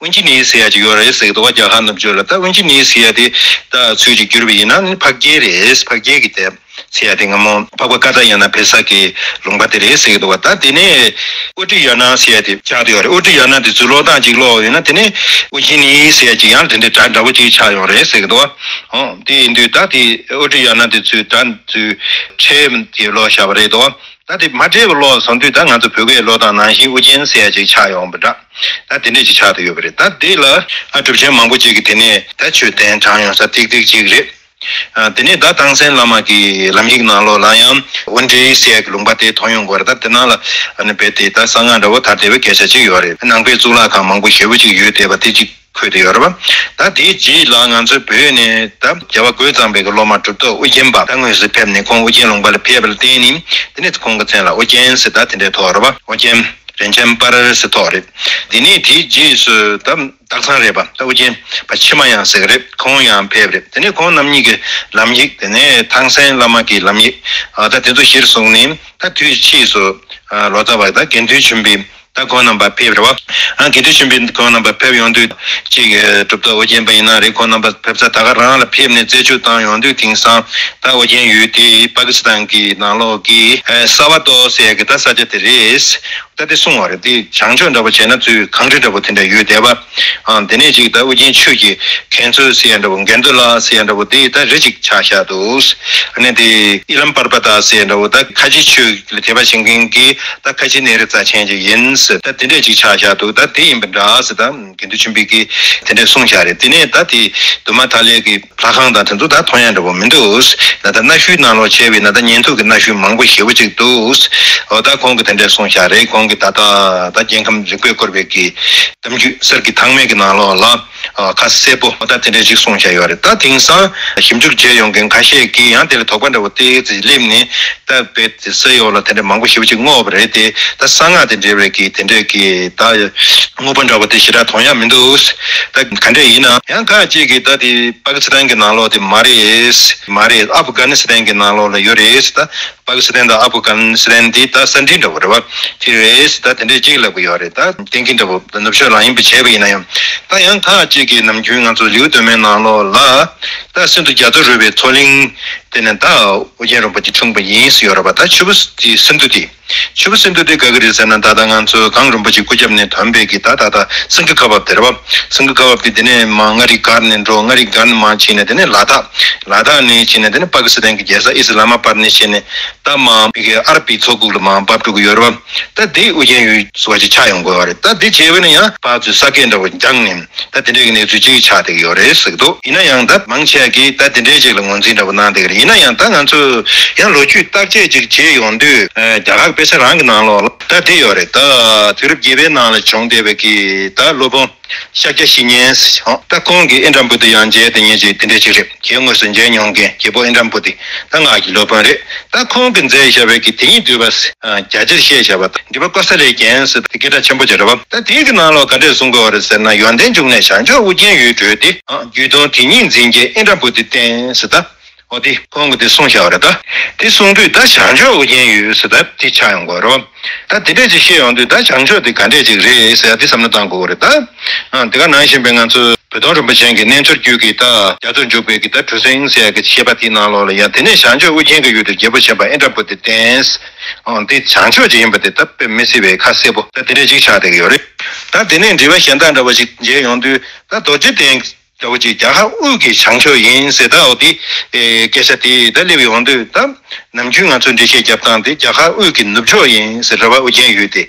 ཨུན་ཅི་ནི་ཟེར་ཡ་ཅིག་ཡོད་རེད་ཟེར་གི་འདུག་བ། རྒྱ་གར་ནུབ་ཕྱོགས་ལ། ད་ཨུན་ཅི་ནི་ཟེར་ཡ་དེ་ད་ཚུལ་ཅིག་བསྒྱུར་བ་ཡིན་ན་ནི་འཕགས་རྒྱལ་རེད། འཕགས་རྒྱལ་གྱི་དེ་ཟེར་ཡ་དེ་སྔ་མོ་འཕགས་པ་ཀ་ཙ་ཡ་ན་བེ་ས་གི་ལུང་པ་དེ་རེད་ཟེར་གི་འདུག་བ། ད་དེ་ནས་ཨོ་ཏྲི་ཡ་ན་ཟེར་ཡ་དེ་ཆགས་བསྡད་ཡོད་རེད། ཨོ་ཏྲི་ཡ་ན་དེ་ཚུར་ཀློག་སྟངས་ཅིག་ཀློག་ཡོད་ན་དེ་ནས་ཨུན་ཅི་ནི་ཟེར་ཡ་ཅིག་ཡང་དེ་འདྲའི་སྒྲ་འདྲ་བོ་ཅིག་ཆགས་ཡོང་རེད་ཟེར་གི་འདུག་བ། ཨོ་དེ་ཡིན་དུས་ད་དེ་ཨོ་ཏྲི་ཡ་ན་དེ་ཚུར་སྒྲ་ཚུར་ཕྲལ་དེ་ཀློག་བཞག་པ་རེད་འདུག་བ། ད་དེ་མ་འདྲེས་པ་ཀློག་སོང་དུས་ད་ང་ཚོ་བོད་སྐད་ཀློག་སྟངས་ནང་བཞིན་ཨུ་རྒྱན་ཟེར་ཡ་ཅིག་ཆགས་ཡོང་བ་འདྲ། ད་དེ་འདྲས་ཅིག་ཆགས་བསྡད་ཡོད་པ་རེད། ད་དེ་ལ་ཨ་གྲུབ་ཆེན་མང་པོ་ཅིག་གིས་དེ་ནས་ད་ཆོས་གདན་དྲངས་ཡོང་ས་ཏིག་ཏིག་ཅིག་རེད། ཨ་དེ་ནས་ད་ཐང་སན་བླ་མ་གི་ལམ་ཡིག་ནང་ལོགས་ལ་ཡང་དབང་འབྲེལ་ཟེར་ཡ་གི་ལུང་པ་དེ་མཐོང་ཡོང་གི་ཡོད་རེད། ད་དེ་ནང་ལ་ཨ་ནི་རྦད་དེ་ད་གསང་སྔགས་འདྲ་བོ་དར་བསྡད་པའི་སྐད་ཆ་ཅིག་ཡོད་རེད། ནང་པའི་གཙུག་ལག་ཁང་མང་པོ་ཞེ་པོ་ཅིག་ཡོད་བསྡད་པ་དེ་ཅིག་འཁོད་དེ་ཡོད་རེད་བ། ད་དེའི་རྗེས་ལ་ང་ཚོའི་བོད་ནས་ད་རྒྱལ་བ་རྒོད་ཚང་པའི་གི་སློབ་མ་གྲུབ་ཐོབ་ཨོ་རྒྱན་པ་ད་དངོས་སུ་ཕེབས་ནས་ཁོང་ཨོ་རྒྱན་ལུང་པ་ལ་ཕེབས་པ་ལ་བརྟེན་ནས་དེ་ནས་ཁོང་གི་མཚན་ལ་ཨོ་རྒྱན་ཟེར་ད་དེ་འདྲའི་ཐོགས་རེད་བ། ཨོ་རྒྱན་རིན་ཆེན་དཔལ་ཟེར་ཐོགས་རེད། དེ་ནས་དེའི་རྗེས་སུ་ད་སྟག་ཚང་རེད་པ། ད་ཨོ་རྒྱན་པ་ཕྱི་མ་ཡང་ཟེར་གི་རེད། ཁོང་ཡང་ཕེབས་རེད། དེ་ནས་ཁོང་རྣམ་གཉིས་ཀྱི་ལམ་ཡིག་དེ་ནས་ཐང་སན་བླ་མ་གི་ལམ་ཡིག་ཨ་ད་དེ་ཚོ་གཞིར་བཟུང་ནས་ད་དུས་ཕྱིས་སུ་ཨ་ལོ་ཙཱ་བ་ད་དགེ་འདུན་ཆོས་འཕེལ། ད་ཁོང་རྣམ་པ་ཕེབས་རེད་བ། ཨ་དགེ་འདུན་ཆོས་འཕེལ་ཁོང་རྣམ་པ་ཕེབས་ཡོང་དུས་ཅིག་གྲུབ་ཐོབ་ཨོ་རྒྱན་པ་ཡིན་ན་རེད། ཁོང་རྣམ་པ་ཕེབས་ས་ད་ག་རང་ལ་ཕེབས་ནས་རྩད་གཅོད་བཏང་ཡོང་དུས་དེང་སང་ད་ཨོ་རྒྱན་ཡུལ་དེ་པ་ཀི་སི་ཐན་གྱི་ནང་ལོགས་ཀྱི་ས་བ་ཏོ་ཟེར་གྱི་ད་ས་ཆ་དེ་རེད། ད་དེ་གསུངས་པ་རེད། དེ་བྱང་ཕྱོགས་འདྲ་པོ་བྱས་ན་ཚུར་གངས་རི་འདྲ་པོ་དེ་འདྲ་ཡོད་བསྡད་པ། ཨ་དེ་ནས་ཅིག་ད་ཨོ་རྒྱན་ཆོས་ཀྱི་མཁན་ཟུར་ཟེར་ཡ་འདྲ་པོ་མགོན་དུ་ལ་ཟེར་ཡ་འདྲ་པོ་དེ་ད་རི་ཅིག་ཆགས་བཞག་འདུག་ཨ་ནི་དེ་ཨི་ལམ་པར་པ་ཏ་ཟེར་ཡ་འདྲ་པོ་ད་ཁ་ཆེ་ཆོས་ལ་དད་པ་བྱེད་མཁན་གྱི་ད་ཁ་ཆེ་གནས་རི་རྩ་ཆེན་ཅིག་ཡིན་ཟེར། ད་དེ་འདྲས་ཅིག་ཆགས་བཞག་འདུག་ད་དེ་ཡིན་པ་འདྲ་ཟེར། ད་དགེ་འདུན་ཆོས་འཕེལ་གྱིས་དེ་འདྲས་གསུངས་བཞག་རེད། དེ་ནས་ད་དེ་འདུ་མ་ཐ་ལའི་གི་ལྷ་ཁང་དང་དེ་ཚོ་ད་མཐོང་ཡ་འདྲ་པོ་མི་འདུག་ད་ད་གནའ་ཤུལ་ནང་ལོགས་བྱས་པ་ཡིན་ན་ད་ཉིན་ཐོ་གི་གནའ་ཤུལ་མང་པོ་ཞེ་པོ་ཅིག་འདུག་འོ་ད་ཁོང་གིས་དེ་འདྲས་གསུངས་བཞག་རེད། ཁོང་གིས་ད་ལྟ་ད་རྒྱལ་ཁམས་རིག་པས་བསྐོར་བའི་གི་གཏམ་རྒྱུད་གསེར་གྱི་ཐང་མེད་ཀྱི་ནང་ལོགས་ལ་ཨ་ཁ་གསལ་པོ་ད་དེ་འདྲས་ཅིག་གསུངས་བཞག་ཡོད་རེད། ད་དེང་སང་ཞིབ་འཇུག་བྱས་ཡོང་མཁན་ཁ་ཤས་ཀྱིས་ཡང་དེ་ལ་དོགས་པ་འདྲ་པོ་ཏོག་ཙམ་སླེབས་ནས་ད་དཔེ་དེ་གསེར་ཡོག་ལ་དེ་འདྲས་མང་པོ་ཞེ་པོ་ཅིག་བསྔོགས་པ་རེད་དེ། ད་གསང་སྔགས་དང་འབྲེལ་བའི་གི་དེ་འདྲས་ཀྱི་ད་བསྔོགས་པ་འདྲ་པོ་དེ་ཞེ་དྲག་མཐོང་ཡ་མི་འདུག་ད་ག་འདྲས་ཡིན་ན་ཡང་ཁ་ཅིག་གིས་ད་དེ་པ་ཀི་སི་ཐན་གྱི་ནང་ལོགས་དེ་མ་རེད། མ་རེད། ཨབ་གྷ་ནི་སི་ཐན་གྱི་ནང་ལོགས་ལ་ཡོད་རེད། ད་པ་ཀི་སི་ཐན་དང་ཨབ་གྷ་ནི་སི་ཐན་འདི་ད་ས་འབྲེལ་འདྲ་པོ་རེད་བ། དེ་རེད། ད་དེ་འདྲས་ཅིག་ལབ་གི་ཡོད་རེད། ད་གཏན་འཁེལ་འདྲ་པོ་ད་ནུབ་ཕྱོགས་ལ་ཡིན་པ་བྱས་པ་ཡིན་ན་ཡང་། ད་ཡང་ཁ་ཅིག་གིས་ནམ་རྒྱུན་ང་ཚོ་ལེའུ་སྟོད་སྨད་ནང་ལོགས་ལ་ད་སིན་དྷུ་རྒྱ་མཚོར་རོལ་བའི་མཚོ་གླིང་དེ་ནས་ད་ཨོ་རྒྱན་རིན་པོ་ཆེ་འཁྲུངས་པ་ཡིན་ཟེར་ཡོད་རེད་བ། ད་ཆུ་བོ་དེ་སིན་དྷུ་དེ། ཆུ་བོ་སིན་དྷུ་དེ་ག་གི་རེད་ཟེར་ན་ད་ལྟ་ང་ཚོ་གངས་རིན་པོ་ཆེ་སྐུ་རྒྱབ་ནས་ཐོན་པའི་གི་ད་ད་ད་སིང་ག་ཁ་བབ་དེ་རེད་བ། སིང་ག་ཁ་བབ་དེ་དེ་ནས་མ་མངའ་རིས་སྒར་ནས་འགྲོ། མངའ་རིས་སྒར་ནས་མ་ཕྱིན་ནས་དེ་ནས་ལ་དྭགས། ལ་དྭགས་ནས་ཕྱིན་ནས་དེ་ནས་པ་ཀི་སི་ཐན་གྱི་རྒྱལ་ས་ཨི་སི་ལ་མ་པར་ནས་ཕྱིན་ནས་ད་མ་མི་གི་ཨར་པའི་མཚོ་ཁུག་ལ་མ་བབས་འགྲོ་གི་ཡོད་རེད་བ། ད་དེ་ཨོ་རྒྱན་ཡུལ་ཟེར་བ་ཅིག་ཆགས་ཡོང་དགོས་བ་རེད། ད་དེ་བྱས་པ་ན་ཡང་ཕར་ཚུར་ས་སྐད་འདྲ་བོ་འགྱངས་ནས་ད་དེ་འདྲའི་གི་གནས་ཚུལ་ཅིག་ཆགས་བསྡད་ཀྱི་ཡོད་རེད་ཟེར་གི་འདུག་ཡིན་ན་ཡང་ད་མང་ཆེ་བ་གིས་ད་དེ་འདྲའི་ཅིག་ལ་ངོས་འཛིན་འདྲ་བོ་གནང་བསྡད་ཀྱི་རེད། ཡིན་ན་ཡང་ད་ང་ཚོས་ཡང་ལོ་རྒྱུས་བརྟག་དཔྱད་ཅིག་བྱེད་ཡོང་དུས་ཨ་རྒྱ་གར་དཔེ་ཆ་རང་གི་ནང་ལོགས་ལ་ད་དེ་ཡོད་རེད། ད་དུས་རབས་བརྒྱད་པའི་ནང་ལ་བྱུང་བསྡད་པའི་གི་ད་སློབ་དཔོན་ཤཱཀྱ་བཤེས་གཉེན་ཟེར་བྱུང་། ད་ཁོང་གིས་ཨིནྡྲ་བྷུ་ཏི་ཡང་མཇལ་དེ་ཉིད་ཅིག་དེ་འདྲའི་ཅིག་རེད། ཁྱེད་དངོས་སུ་མཇལ་མྱོང་མཁན་རྒྱལ་པོ་ཨིནྡྲ་བྷུ་ཏི་ད་ང་གི་སློབ་དཔོན་རེད། ད་ཁོང་གིས་མཛད་བཞག་པའི་གི་དེ་ཉིད་འདུས་པ་ཟེར་རྒྱ་ཆེར་བཤད་བཞག་པ་འདུས་པ་ཀོ་ས་ལའི་རྒྱན་ཟེར་དེ་སྐད་གྲགས་ཆེན་པོ་ཅིག་རེད་བ། ད་དེའི་གི་ནང་ལོགས་ག་འདྲས་གསུང་གི་ཡོད་རེད་ཟེར་ན། ཡོན་ཏན་འབྱུང་གནས་བྱང་ཕྱོགས་ཨོ་རྒྱན་ཡུལ་བགྲོད་དེ། རྒྱུད་དོན་དེ་ཉིད་འཛིན་མཁན་ཨིནྡྲ་བྷུ་ཏི་བསྟེན་ཟེར། ད་འོ་དེ་ཁོང་གིས་དེ་གསུངས་བཞག་པ་རེད། ད་དེ་གསུང་དུས་ད་བྱང་ཕྱོགས་ཨོ་རྒྱན་ཡུལ་ཟེར་ད་དེ་ཆགས་ཡོང་གི་རེད་བ། ད་དེ་འདྲས་ཅིག་བཤད་ཡོང་དུས་ད་བྱང་ཕྱོགས་དེ་ག་འདྲས་ཅིག་རེད་ཟེར་ཡ་དེ་བསམ་བློ་བཏང་དགོས་ཀྱི་རེད། ད་ཨ་དེ་ག་ནང་བཞིན་པའི་ང་ཚོའི་བོད་དོན་རིན་པོ་ཆེ་གི་རྣལ་འབྱོར་རྒྱུད་ཀྱི་ད་རྒྱ་མཚོར་འཇུག་པའི་གི་ད་གྲུ་གཟིངས་ཟེར་ཡ་གི་བཤད་པ་དེའི་ནང་ལོགས་ལ་ཡང་དེ་ནས་བྱང་ཕྱོགས་ཨོ་རྒྱན་གྱི་ཡུལ་དུ་རྒྱལ་པོ་ཆེན་པོ་ཨིནྡྲ་བྷུ་ཏི་བསྟེན། ཨ་དེ་བྱང་ཕྱོགས་ཅིག་ཡིན་པ་དེ་ད་དཔེ་མི་སྲིད་པའི་ཁ་གསལ་པོ་ད་དེ་འདྲས་ཅིག་ཆགས་བསྡད་ཀྱི་ཡོད་རེད། ད་དེ་ནས་འགྲེལ་པ་གཞན་དག་འདྲ་བོ་ཞིག་མཇལ་ཡོང་དུས་ད་རྡོ་རྗེ་གདན་ལྟ་བུ་ཅིག་རྒྱ་གར་དབུས་ཀྱི་བྱང་ཕྱོགས་ཡིན་ཟེར། ད་འོ་དེ་ཨེ་སྐད་ཆ་དེ་ད་སླེབས་ཡོང་དུས་ད་ནམ་རྒྱུན་ང་ཚོས་འགྲེལ་བཤད་རྒྱབ་སྟངས་དེ་རྒྱ་གར་དབུས་ཀྱི་ནུབ་ཕྱོགས་ཡིན་ཟེར་རེད་བ། ཨོ་རྒྱན་ཡུལ་དེ།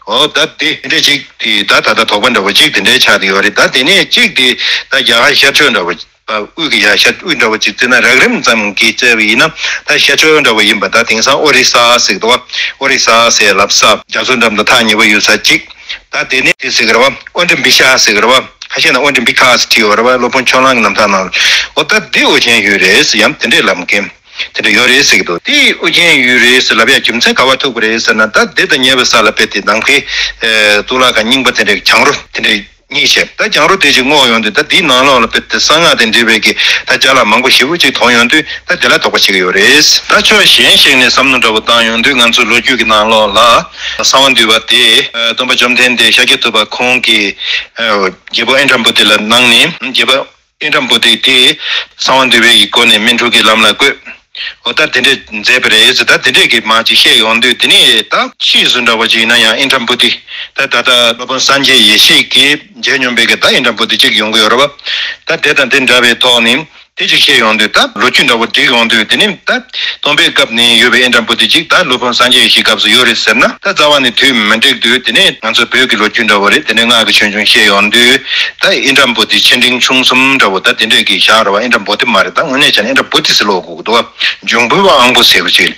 འོ་ད་དེ་དེ་འདྲས་ཅིག་དེ་ད་ད་ལྟ་དོགས་པ་འདྲ་བོ་ཅིག་དེ་འདྲས་ཆགས་བསྡད་ཡོད་རེད། ད་དེ་ནས་གཅིག་དེ་ད་རྒྱ་གར་ཤར་ཕྱོགས་འདྲ་བོ་དབུས་ཀྱི་ཡ་ཤར་དབུས་འདྲ་བོ་ཅིག་བརྩིས་ན་རགས་རིམ་ཙམ་གྱིས་བརྩིས་པ་ཡིན་ན་ད་ཤར་ཕྱོགས་འདྲ་བོ་ཡིན་པ། ད་དེང་སང་ཨོ་རི་ས་ཟེར་གི་འདུག་བ། ཨོ་རི་ས་ཟེར་ལབ་ས་རྒྱ་མཚོ་འགྲམ་དུ་ཐག་ཉེ་པོ་ཡོད་ས་ཅིག་ད་དེ་ནས་དེ་ཟེར་གི་རེད་བ། ཨོ་འགྲིམ་བི་ཤ་ཟེར་གི་རེད་བ། ཁ་ཤས་ན་ཨོ་འགྲིམ་བི་ཁ་ཟེར་བྲིས་ཡོད་རེད་བ། སློབ་དཔོན་ཕྱོགས་གླང་གི་རྣམ་ཐར་ནང་ལ། འོ་ད་འདི་ཨོ་རྒྱན་ཡུལ་རེད་ཟེར་ཡང་དེ་འདྲས་ལབ་མཁན་དེ་འདྲ་ཡོད་རེད་ཟེར་གི་འདུག་དེ་ཨོ་རྒྱན་ཡུལ་རེད་ཟེར་ལབ་ཡ་རྒྱུ་མཚན་ག་བ་ཐུག་པ་རེད་ཟེར་ན། ད་འདི་དང་ཉེ་བའི་ས་ལ་དཔེ་དེ་ནམ་མཁའི་གཙུག་ལག་ཁང་རྙིང་པ་དེ་འདྲའི་གྱང་རོ་དེ་འདྲའི་རྙེད་བྱས། ད་གྱང་རོ་དེ་ཅིག་བསྔོགས་ཡོང་དུས་ད་འདིའི་ནང་ལོགས་ལ་དཔེ་དེ་གསང་སྔགས་དང་འབྲེལ་བའི་གི་ད་ཅ་ལག་མང་པོ་ཞེ་པོ་ཅིག་མཐོང་ཡོང་དུས་ད་དེ་ལ་དོགས་པ་བྱེད་ཀྱི་ཡོད་རེད། ད་ཕྱོགས་གཞན་ཞིག་ནས་བསམ་བློ་འདྲ་བོ་བཏང་ཡོང་དུས་ང་ཚོ་ལོ་རྒྱུས་ཀྱི་ནང་ལོགས་ལ་གསང་བ་འདུས་པ་དེ་སྟོན་པ་བཅོམ་ལྡན་འདས་ཤཱཀྱ་ཐུབ་པ་ཁོང་གིས་རྒྱལ་པོ་ཨིནྡྲ་བྷུ་ཏི་ལ་གནང་ནས་རྒྱལ་པོ་ཨིནྡྲ་བྷུ་ཏི་དེ་གསང་བ་འདུས་པའི་སྒོ་ནས་སྨིན་དྲུག་གི་ལམ་ལ་བཀོད། འོ་ད་དེ་འདྲས་མཛད་པ་རེད་ཟེར། ད་དེ་འདྲས་ཀྱི་མ་ཅིག་བཤད་ཡོང་དུས་དེ་ནས་ད་ཕྱིས་སུ་འདྲ་བོ་ཅིག་ཡིན་ན་ཡང་ཨིནྡྲ་བྷུ་ཏི་ད་ད་ལྟ་སློབ་དཔོན་སངས་རྒྱས་ཡེ་ཤེས་ཀྱིས་མཇལ་མྱོང་པའི་གི་ད་ཨིནྡྲ་བྷུ་ཏི་ཅིག་ཡོང་གི་ཡོད་རེད་བ། ད་དེ་དང་དེ་འདྲ་བའི་ཐོག་ནས་དེ་ཅིག་བཤད་ཡོང་དུས་ད་ལོ་རྒྱུས་འདྲ་བོ་བསྒྲིགས་ཡོང་དུས་དེ་ནས་ད་སྟོན་པའི་སྐབས་ནས་ཡོད་པའི་ཨིནྡྲ་བྷུ་ཏི་ཅིག་ད་སློབ་དཔོན་སངས་རྒྱས་ཡེ་ཤེས་སྐབས་སུ་ཡོད་རེད་ཟེར་ན་ད་རྩ་བ་ནས་དུས་མི་འགྲིག་དུས། དེ་ནས་ང་ཚོ་བོད་ཀྱི་ལོ་རྒྱུས་འདྲ་བོ་རེད། དེ་ནས་སྔགས་ཀྱི་ཆོས་འབྱུང་བཤད་ཡོང་དུས་ད་ཨིནྡྲ་བྷུ་ཏི་ཆེ་འབྲིང་ཆུང་གསུམ་འདྲ་བོ་ད་དེ་འདྲས་ཀྱི་བཞག་རེད་བ། ཨིནྡྲ་བྷུ་ཏི་མ་རེད། ད་དངོས་གནས་བྱས་ན་ཨིནྡྲ་བྷུ་ཏི་ཟེར་ལབ་དགོས་ཀྱི་འདུག་བ། འབྱུང་པོའི་དབང་པོ་ཟེར་བ་ཅིག་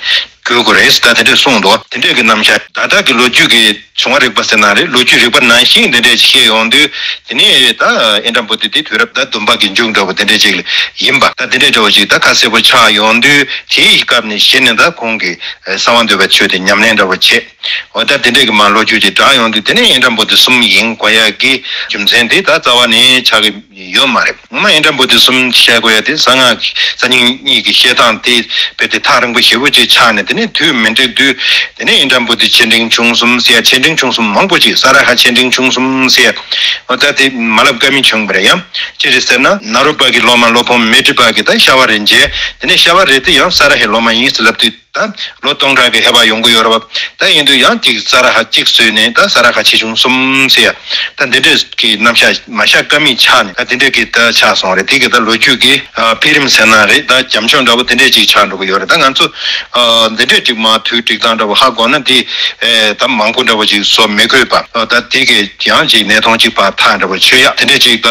དགོས་དགོས་རེད་ཟེར། ད་དེ་འདྲས་གསུངས་འདུག་དེ་འདྲས་ཀྱི་རྣམ་གཞག་ད་ལྟ་གི་ལོ་རྒྱུས་ཀྱི་བྱུང་བ་རིག་པ་ཟེར་ན་རེད། ལོ་རྒྱུས་རིག་པ་ནང་བཞིན་དེ་འདྲས་ཅིག་བཤད་ཡོང་དུས་དེ་ནས་ད་ཨིནྡྲ་བྷུ་ཏི་དེ་དུས་རབས་ད་བདུན་པ་གི་མཇུག་འདྲ་བོ་དེ་འདྲས་ཅིག་ཡིན་པ། ད་དེ་འདྲས་འདྲ་བོ་ཅིག་ད་ཁ་གསལ་པོ་ཆགས་ཡོང་དུས་དེའི་སྐབས་ནས་གཞི་ནས་ད་ཁོང་གིས་གསང་བ་འདུས་པའི་ཆོས་དེ་ཉམས་ལེན་འདྲ་བོ་བྱས། འོ་ད་དེ་འདྲས་ཀྱི་མ་ལོ་རྒྱུས་ཅིག་བསྒྲགས་ཡོང་དུས་དེ་ནས་ཨིནྡྲ་བྷུ་ཏི་གསུམ་ཡིན་དགོས་ཡ་གི་རྒྱུ་མཚན་དེ་ད་རྩ་བ་ནས་ཆགས་ཀྱི་ཡོད་མ་རེད། ངོ་མ་ཨིནྡྲ་བྷུ་ཏི་གསུམ་བཤད་དགོས་ཡ་དེ་གསང་སྔགས་གསར་རྙིང་གཉིས་ཀྱི་བཤད་སྟངས་དེ་དཔེ་དེ་ཐག་རིང་པོ་ཞེ་པོ་ཅིག་ཆགས་ནས་ ནི་དུས་མི་འགྲིག་དུས། དེ་ནས་ཨིན་ཏྲ་བྷུ་ཏི་ཆེ་འབྲིང་ཆུང་གསུམ་ཟེར་ཡ། ཆེ་འབྲིང་ཆུང་གསུམ་མང་པོ་ཅིག། ས་ར་ཧ་ཆེ་འབྲིང་ཆུང་གསུམ་ཟེར་ཡ། འོ་ད་དེ་མ་ལབ་ཀ་མི་བྱུང་བ་རེད་ཡ། ཅི་རེད་ཟེར་ན། ན་རོ་པ་གི་སློབ་མ་སློབ་དཔོན་མཻ་ཏྲི་པ་གི་ད་ཤ་བ་རི་མཇལ། དེ་ནས་ཤ་བ་རི་དེ་ཡང་ས་ར་ཧའི་སློབ་མ་ཡིན་ཟེར་ལབ་དུས། ད་ལོ་སྟོང་ཕྲག་གི་ཧེ་བག་ཡོང་གི་ཡོད་རེད་བ། ད་ཡིན་དུས་ཡང་ཅིག་ས་ར་ཧ་གཅིག་བཟོས་ནས། ད་ས་ར་ཧ་ཆེ་ཆུང་གསུམ་ཟེར་ཡ། ད་འདི་འདྲས་ཀྱི་རྣམ་གཞག་མ་བཞག་ཀ་མེད་ཆགས་ནས། ད་འདི་འདྲས་ཀྱི་ད་ཆགས་སོང་རེད། དེ་གི་ད་ལོ་རྒྱུས་ཀྱི་ཨ་འཕེལ་རིམ་ཟེར་ན་རེད། ད་རྒྱབ་ལྗོངས་འདྲ་བོ་དེ་འདྲས་ཅིག་ཆགས་འགྲོ་གི་ཡོད་རེད། ད་ང་ཚོ་ཨ་འདི་འདྲས་ཅིག་མ་དུས་སྒྲིག་སྟངས་འདྲ་བོ་ཧ་གོ་ན། འདི་ཨེ་ད་མང་པོ་འདྲ་བོ་ཅིག་བཟོ་མི་དགོས་པ། ཨ་ད་དེ་གི་ཡང་ཅིག་གནས་སྟངས་ཅིག་ཕར་ཐག་འདྲ་བོ་ཆོད་ཡ་དེ་འདྲས་ཅིག་ད་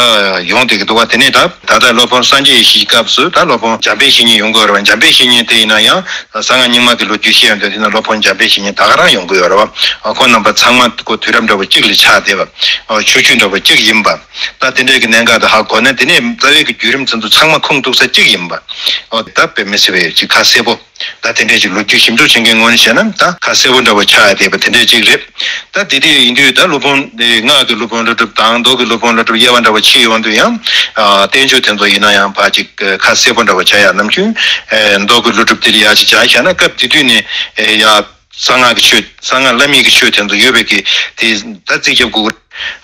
ཡོང་བསྡད་ཀྱི་འདུག་བ། དེ་ནས་ད་ད་ལྟ་སློབ་དཔོན་སངས་རྒྱས་ཡེ་ཤེས་ཀྱི་སྐབས་སུ་ད་སློབ་དཔོན་འཇམ་དཔལ་བཤེས་གཉེན་ཡོང་གི་ཡོད་རེད་བ། འཇམ་དཔལ་བཤེས་གཉེན་དེ་ཡིན་ན་ཡང་གསང་སྔགས་རྙིང་མ་གི་ལོ་རྒྱུས་བཤད་ཡོང་དུས། དེ་ན་སློབ་དཔོན་འཇམ་དཔལ་བཤེས་གཉེན་ད་ག་རང་ཡོང་གི་ཡོད་རེད་བ། ཁོང་རྣམ་པ་ཚང་མ་ཁོ་དུས་རབས་འདྲ་བོ་གཅིག་ལ་ཆགས་བསྡད་པ། ཆོས་བརྒྱུད་འདྲ་བོ་གཅིག་ཡིན་པ། ད་དེ་འདྲའི་གི་གནད་འགག་དེ་ཧ་གོ་ནས། དེ་ནས་རྩ་བའི་གི་བརྒྱུད་རིམ་ཚོ་ཚང་མ་ཁུངས་གཏུགས་ས་གཅིག་ཡིན་པ། ད་དཔེ་མི་སྲིད་པའི་ཅིག་ཁ་གསལ་པོ། ད་དེ་འདྲའི་ཅིག་ལོ་རྒྱུས་ཞིབ་འཇུག་བྱེད་མཁན་ངོས་ནས་བཤད་ན། ད་ཁ་གསལ་པོ་འདྲ་བོ་ཆགས་བསྡད་པ་དེ་འདྲའི་ཅིག་རེད། ད་དེ་དེ་ཡིན་དུས་ད་སློབ་དཔོན་དེ་སྔགས་ཀྱི་སློབ་དཔོན་ཀླུ་སྒྲུབ་དང་མདོ་གི་སློབ་དཔོན་ཀླུ་སྒྲུབ་དབྱེ་བ་འདྲ་བོ་ཕྱེ་ཡོང་དུས་ཡང་། ཨ་བསྟན་བཅོས་དེ་ཚོ་ཡིན་ན་ཡང་ཕར་ཅིག་ཁ་གསལ་པོ་འདྲ་བོ་ཆགས་ཡ། ནམ་རྒྱུན་ཨེ་མདོ་གི་ཀླུ་སྒྲུབ་དེ་ལ་ཡ་ཅིག་སྦྱར་བཞག་ན། སྐབས་དེ་དུས་ནས་ཨེ་ཡ་གསང་སྔགས་ཀྱི་ཆོས། གསང་སྔགས་བླ་མེད་ཀྱི་ཆོས་དེ་ཚོ་ཡོད་པའི་གི་དེ་ད་རྩིས་རྒྱབ་དགོས།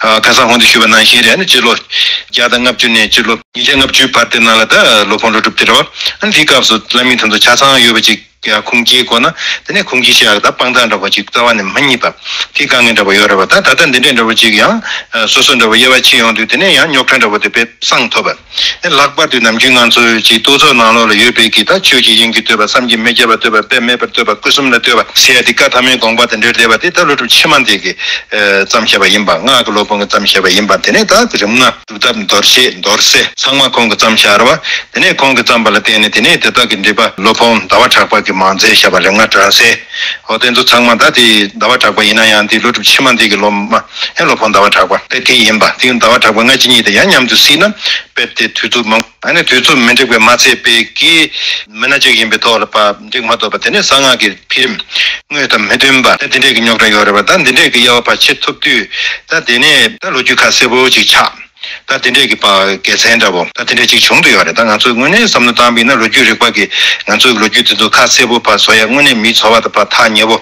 ཨ་ཁ་སང་ཧོན་དུ་ཞུས་པ་ནང་བཞིན་རེད། ཨ་ནི་སྤྱི་ལོ་བརྒྱ་དང་ལྔ་བཅུ་ནས་སྤྱི་ལོ་ཉིས་བརྒྱ་ལྔ་བཅུའི་བར་དེ་ནང་ལ་ད་སློབ་དཔོན་ཀླུ་སྒྲུབ་དེ་རེད་བ། ཨ་ནི་དེའི་སྐབས་སུ་བླ་མེད་དེ་ཚོ་ཆ་ཚང་ཡོད་པ་ཅིག་ཡ་ཁུངས་སྐྱེལ་དགོས་ན། དེ་ནས་ཁུངས་སྐྱེལ་བྱེད་ཡག་ད་དཔང་རྟགས་འདྲ་པོ་ཅིག་རྩ་བ་ནས་མ་རྙེད་པ། དེའི་དཀའ་ངལ་འདྲ་པོ་ཡོད་རེད་བ། ད་ད་ལྟ་འདི་འདྲའི་འདྲ་པོ་ཅིག་ཡང་ཨ་སོ་སོ་འདྲ་པོ་དབྱེ་བ་ཕྱེ་ཡོང་དུས། དེ་ནས་ཡང་རྙོག་དྲ་འདྲ་པོ་དེ་དཔེ་སངས་ཐུབ་པ། ལྷག་པར་དུ་ནམ་རྒྱུན་ང་ཚོའི་ཅིག་རྟོག་ཚོགས་ནང་ལོགས་ལ་ཡོད་པའི་གི་ད་ཆོས་ཀྱི་དབྱིངས་ཀྱི་བསྟོད་པ། བསམ་གྱིས་མི་ཁྱབ་པ་བསྟོད་པ། དཔེ་མེད་པར་བསྟོད་པ། སྐུ་གསུམ་ལ་བསྟོད་པ་ཟེར་ཡ་དེ། བཀའ་ཐ་མའི་དགོངས་པ་དེ་འདྲའི་བསྡད་པ་དེ་ད་ཀླུ་སྒྲུབ་ཕྱི་མ་འདི་གིས་ཨ་བརྩམས་བཞག་པ་ཡིན་པ། སྔགས་ཀྱི་སློབ་དཔོན་གྱིས་བརྩམས་བཞག་པ་ཡིན་པ། དེ་ནས་ད་རིམ་ལྔ། སྒྲུབ་ཐབས། མདོར་བྱས། མདོར་བསྲེ། ཚང་མ་ཁོང་གིས་བརྩམས་བཞག་རེད་བ། དེ་ནས་ཁོང་གིས་བརྩམས་པ་ལ་བརྟེན་ནས། དེ་ནས་དེ་དག་གི་འགྲེལ་པ་སློབ་དཔོན་ཟླ་བ་གྲགས་པ་གིས་མང་མཛད་བཞག་པ་རིམ་ལྔ་གྲངས་གསལ། འོ་དེ་ཚོ་ཚང་མ། ད་དེ་ཟླ་བ་གྲགས་པ་ཡིན་ན་ཡང་དེ་ཀླུ་སྒྲུབ་ཕྱི་མ་འདི་གི་སློབ་མ་ཡང་སློབ་དཔོན་ཟླ་བ་གྲགས་པ་དཔེ་དེ་ཡིན་པ། དེ་ཟླ་བ་གྲགས་པ་སྔ་ཕྱི་གཉིས་དེ་ཡང་མཉམ་དུ་བསྲེས་ན། དཔེ་དེ་དུས་ཚོད་མང་། ཨ་ནི་དུས་ཚོད་མི་འགྲིག་པས་མ་ཚད་པའི་གི་མི་སྣ་གཅིག་ཡིན་པའི་ཐོག་ལ་ཕར་འགྲིག་མ་ཐུབ་པ། དེ་ནས་གསང་སྔགས་ཀྱི་འཕེལ་རིམ་དངོས་དང་མི་མཐུན་པ། ད་དེ་འདྲས་ཀྱི་རྙོག་དྲ་ཡོད་རེད་བ། ད་འདི་འདྲས་ཀྱི་དབྱེ་བ་ཕར་ཕྱེ་ཐུབ་དུས། ད་དེ་ནས་ད་ལོ་རྒྱུས་ཁ་གསལ་པོ་ཅིག་ཆགས། ད་དེ་འདྲས་ཀྱི་ཕར་དགེ་མཚན་འདྲ་བོ་ད་དེ་འདྲས་ཅིག་བྱུང་བསྡད་ཡོད་རེད། ད་ང་ཚོས་དངོས་གནས་བསམ་བློ་བཏང་བ་ཡིན་ན། ལོ་རྒྱུས་རིག་པ་གིས་ང་ཚོའི་ལོ་རྒྱུས་དེ་ཚོ་ཁ་གསལ་པོ་ཕར་བཟོ་ཡ་དངོས་གནས་མི་ཚོར་བ་དང་ཕར་ཐག་ཉེ་བོ།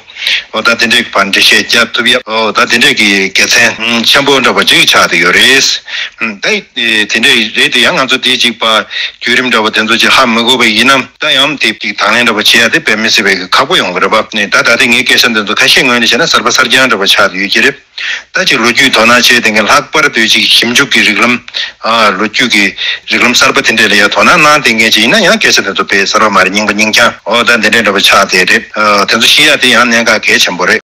འོ་ད་དེ་འདྲས་ཀྱི་ཕར་འགྲེལ་བཤད་རྒྱག་ཐུབ་ཡ། འོ་ད་དེ་འདྲས་ཀྱི་དགེ་མཚན་ཆེན་པོ་འདྲ་བོ་ཅིག་ཆགས་བསྡད་ཡོད་རེད། ད་དེ་འདྲས་རེད་དེ། ཡང་ང་ཚོ་དེ་ཅིག་ཕར་བརྒྱུད་རིམ་འདྲ་བོ་དེ་ཚོ་ཅིག་ཧ་མི་གོ་བ་ཡིན་ན། ད་ཡང་དེ་ཅིག་དང་ལེན་འདྲ་བོ་བྱེད་ཡ་དེ་དཔེ་མི་སྲིད་པའི་ཁག་པོ་ཡོང་གི་རེད་བ། ནས་ད་ད་ལྟ་ངའི་སྐད་ཆ་འདི་ཚོ་ཁ་ཤས་ངོས་ནས་བྱས་ན་གསར་པ་གསར་རྐྱང་འདྲ་བོ་ཆགས་བསྡད་ཡོད་ཀྱི་རེད། ད་ཅིག་ལོ་རྒྱུས་དོ་སྣང་བྱས་བསྡད་མཁན། ལྷག་པར་དུ་ཅིག་ཞིབ་འཇུག་གི་རིགས་ལམ། ཨ་ལོ་རྒྱུས་ཀྱི་རིགས་ལམ་གསར་པ་དེ་འདྲས་ལ་ཡ་དོ་སྣང་གནང་བསྡད་མཁན་ཅིག་ཡིན་ན། ཡང་སྐད་ཆ་དེ་ཚོ་དཔེ་གསར་པ་མ་རེད། རྙིང་པ་རྙིང་རྐྱང་། འོ་ད་འདི་འདྲས་འདྲ་པོ་ཆགས་བསྡད་རེད། ཨ་དེ་ཚོ་ཤེས་ཡ་དེ་ཡང་གནད་འགག་གལ་ཆེན་པོ་རེད།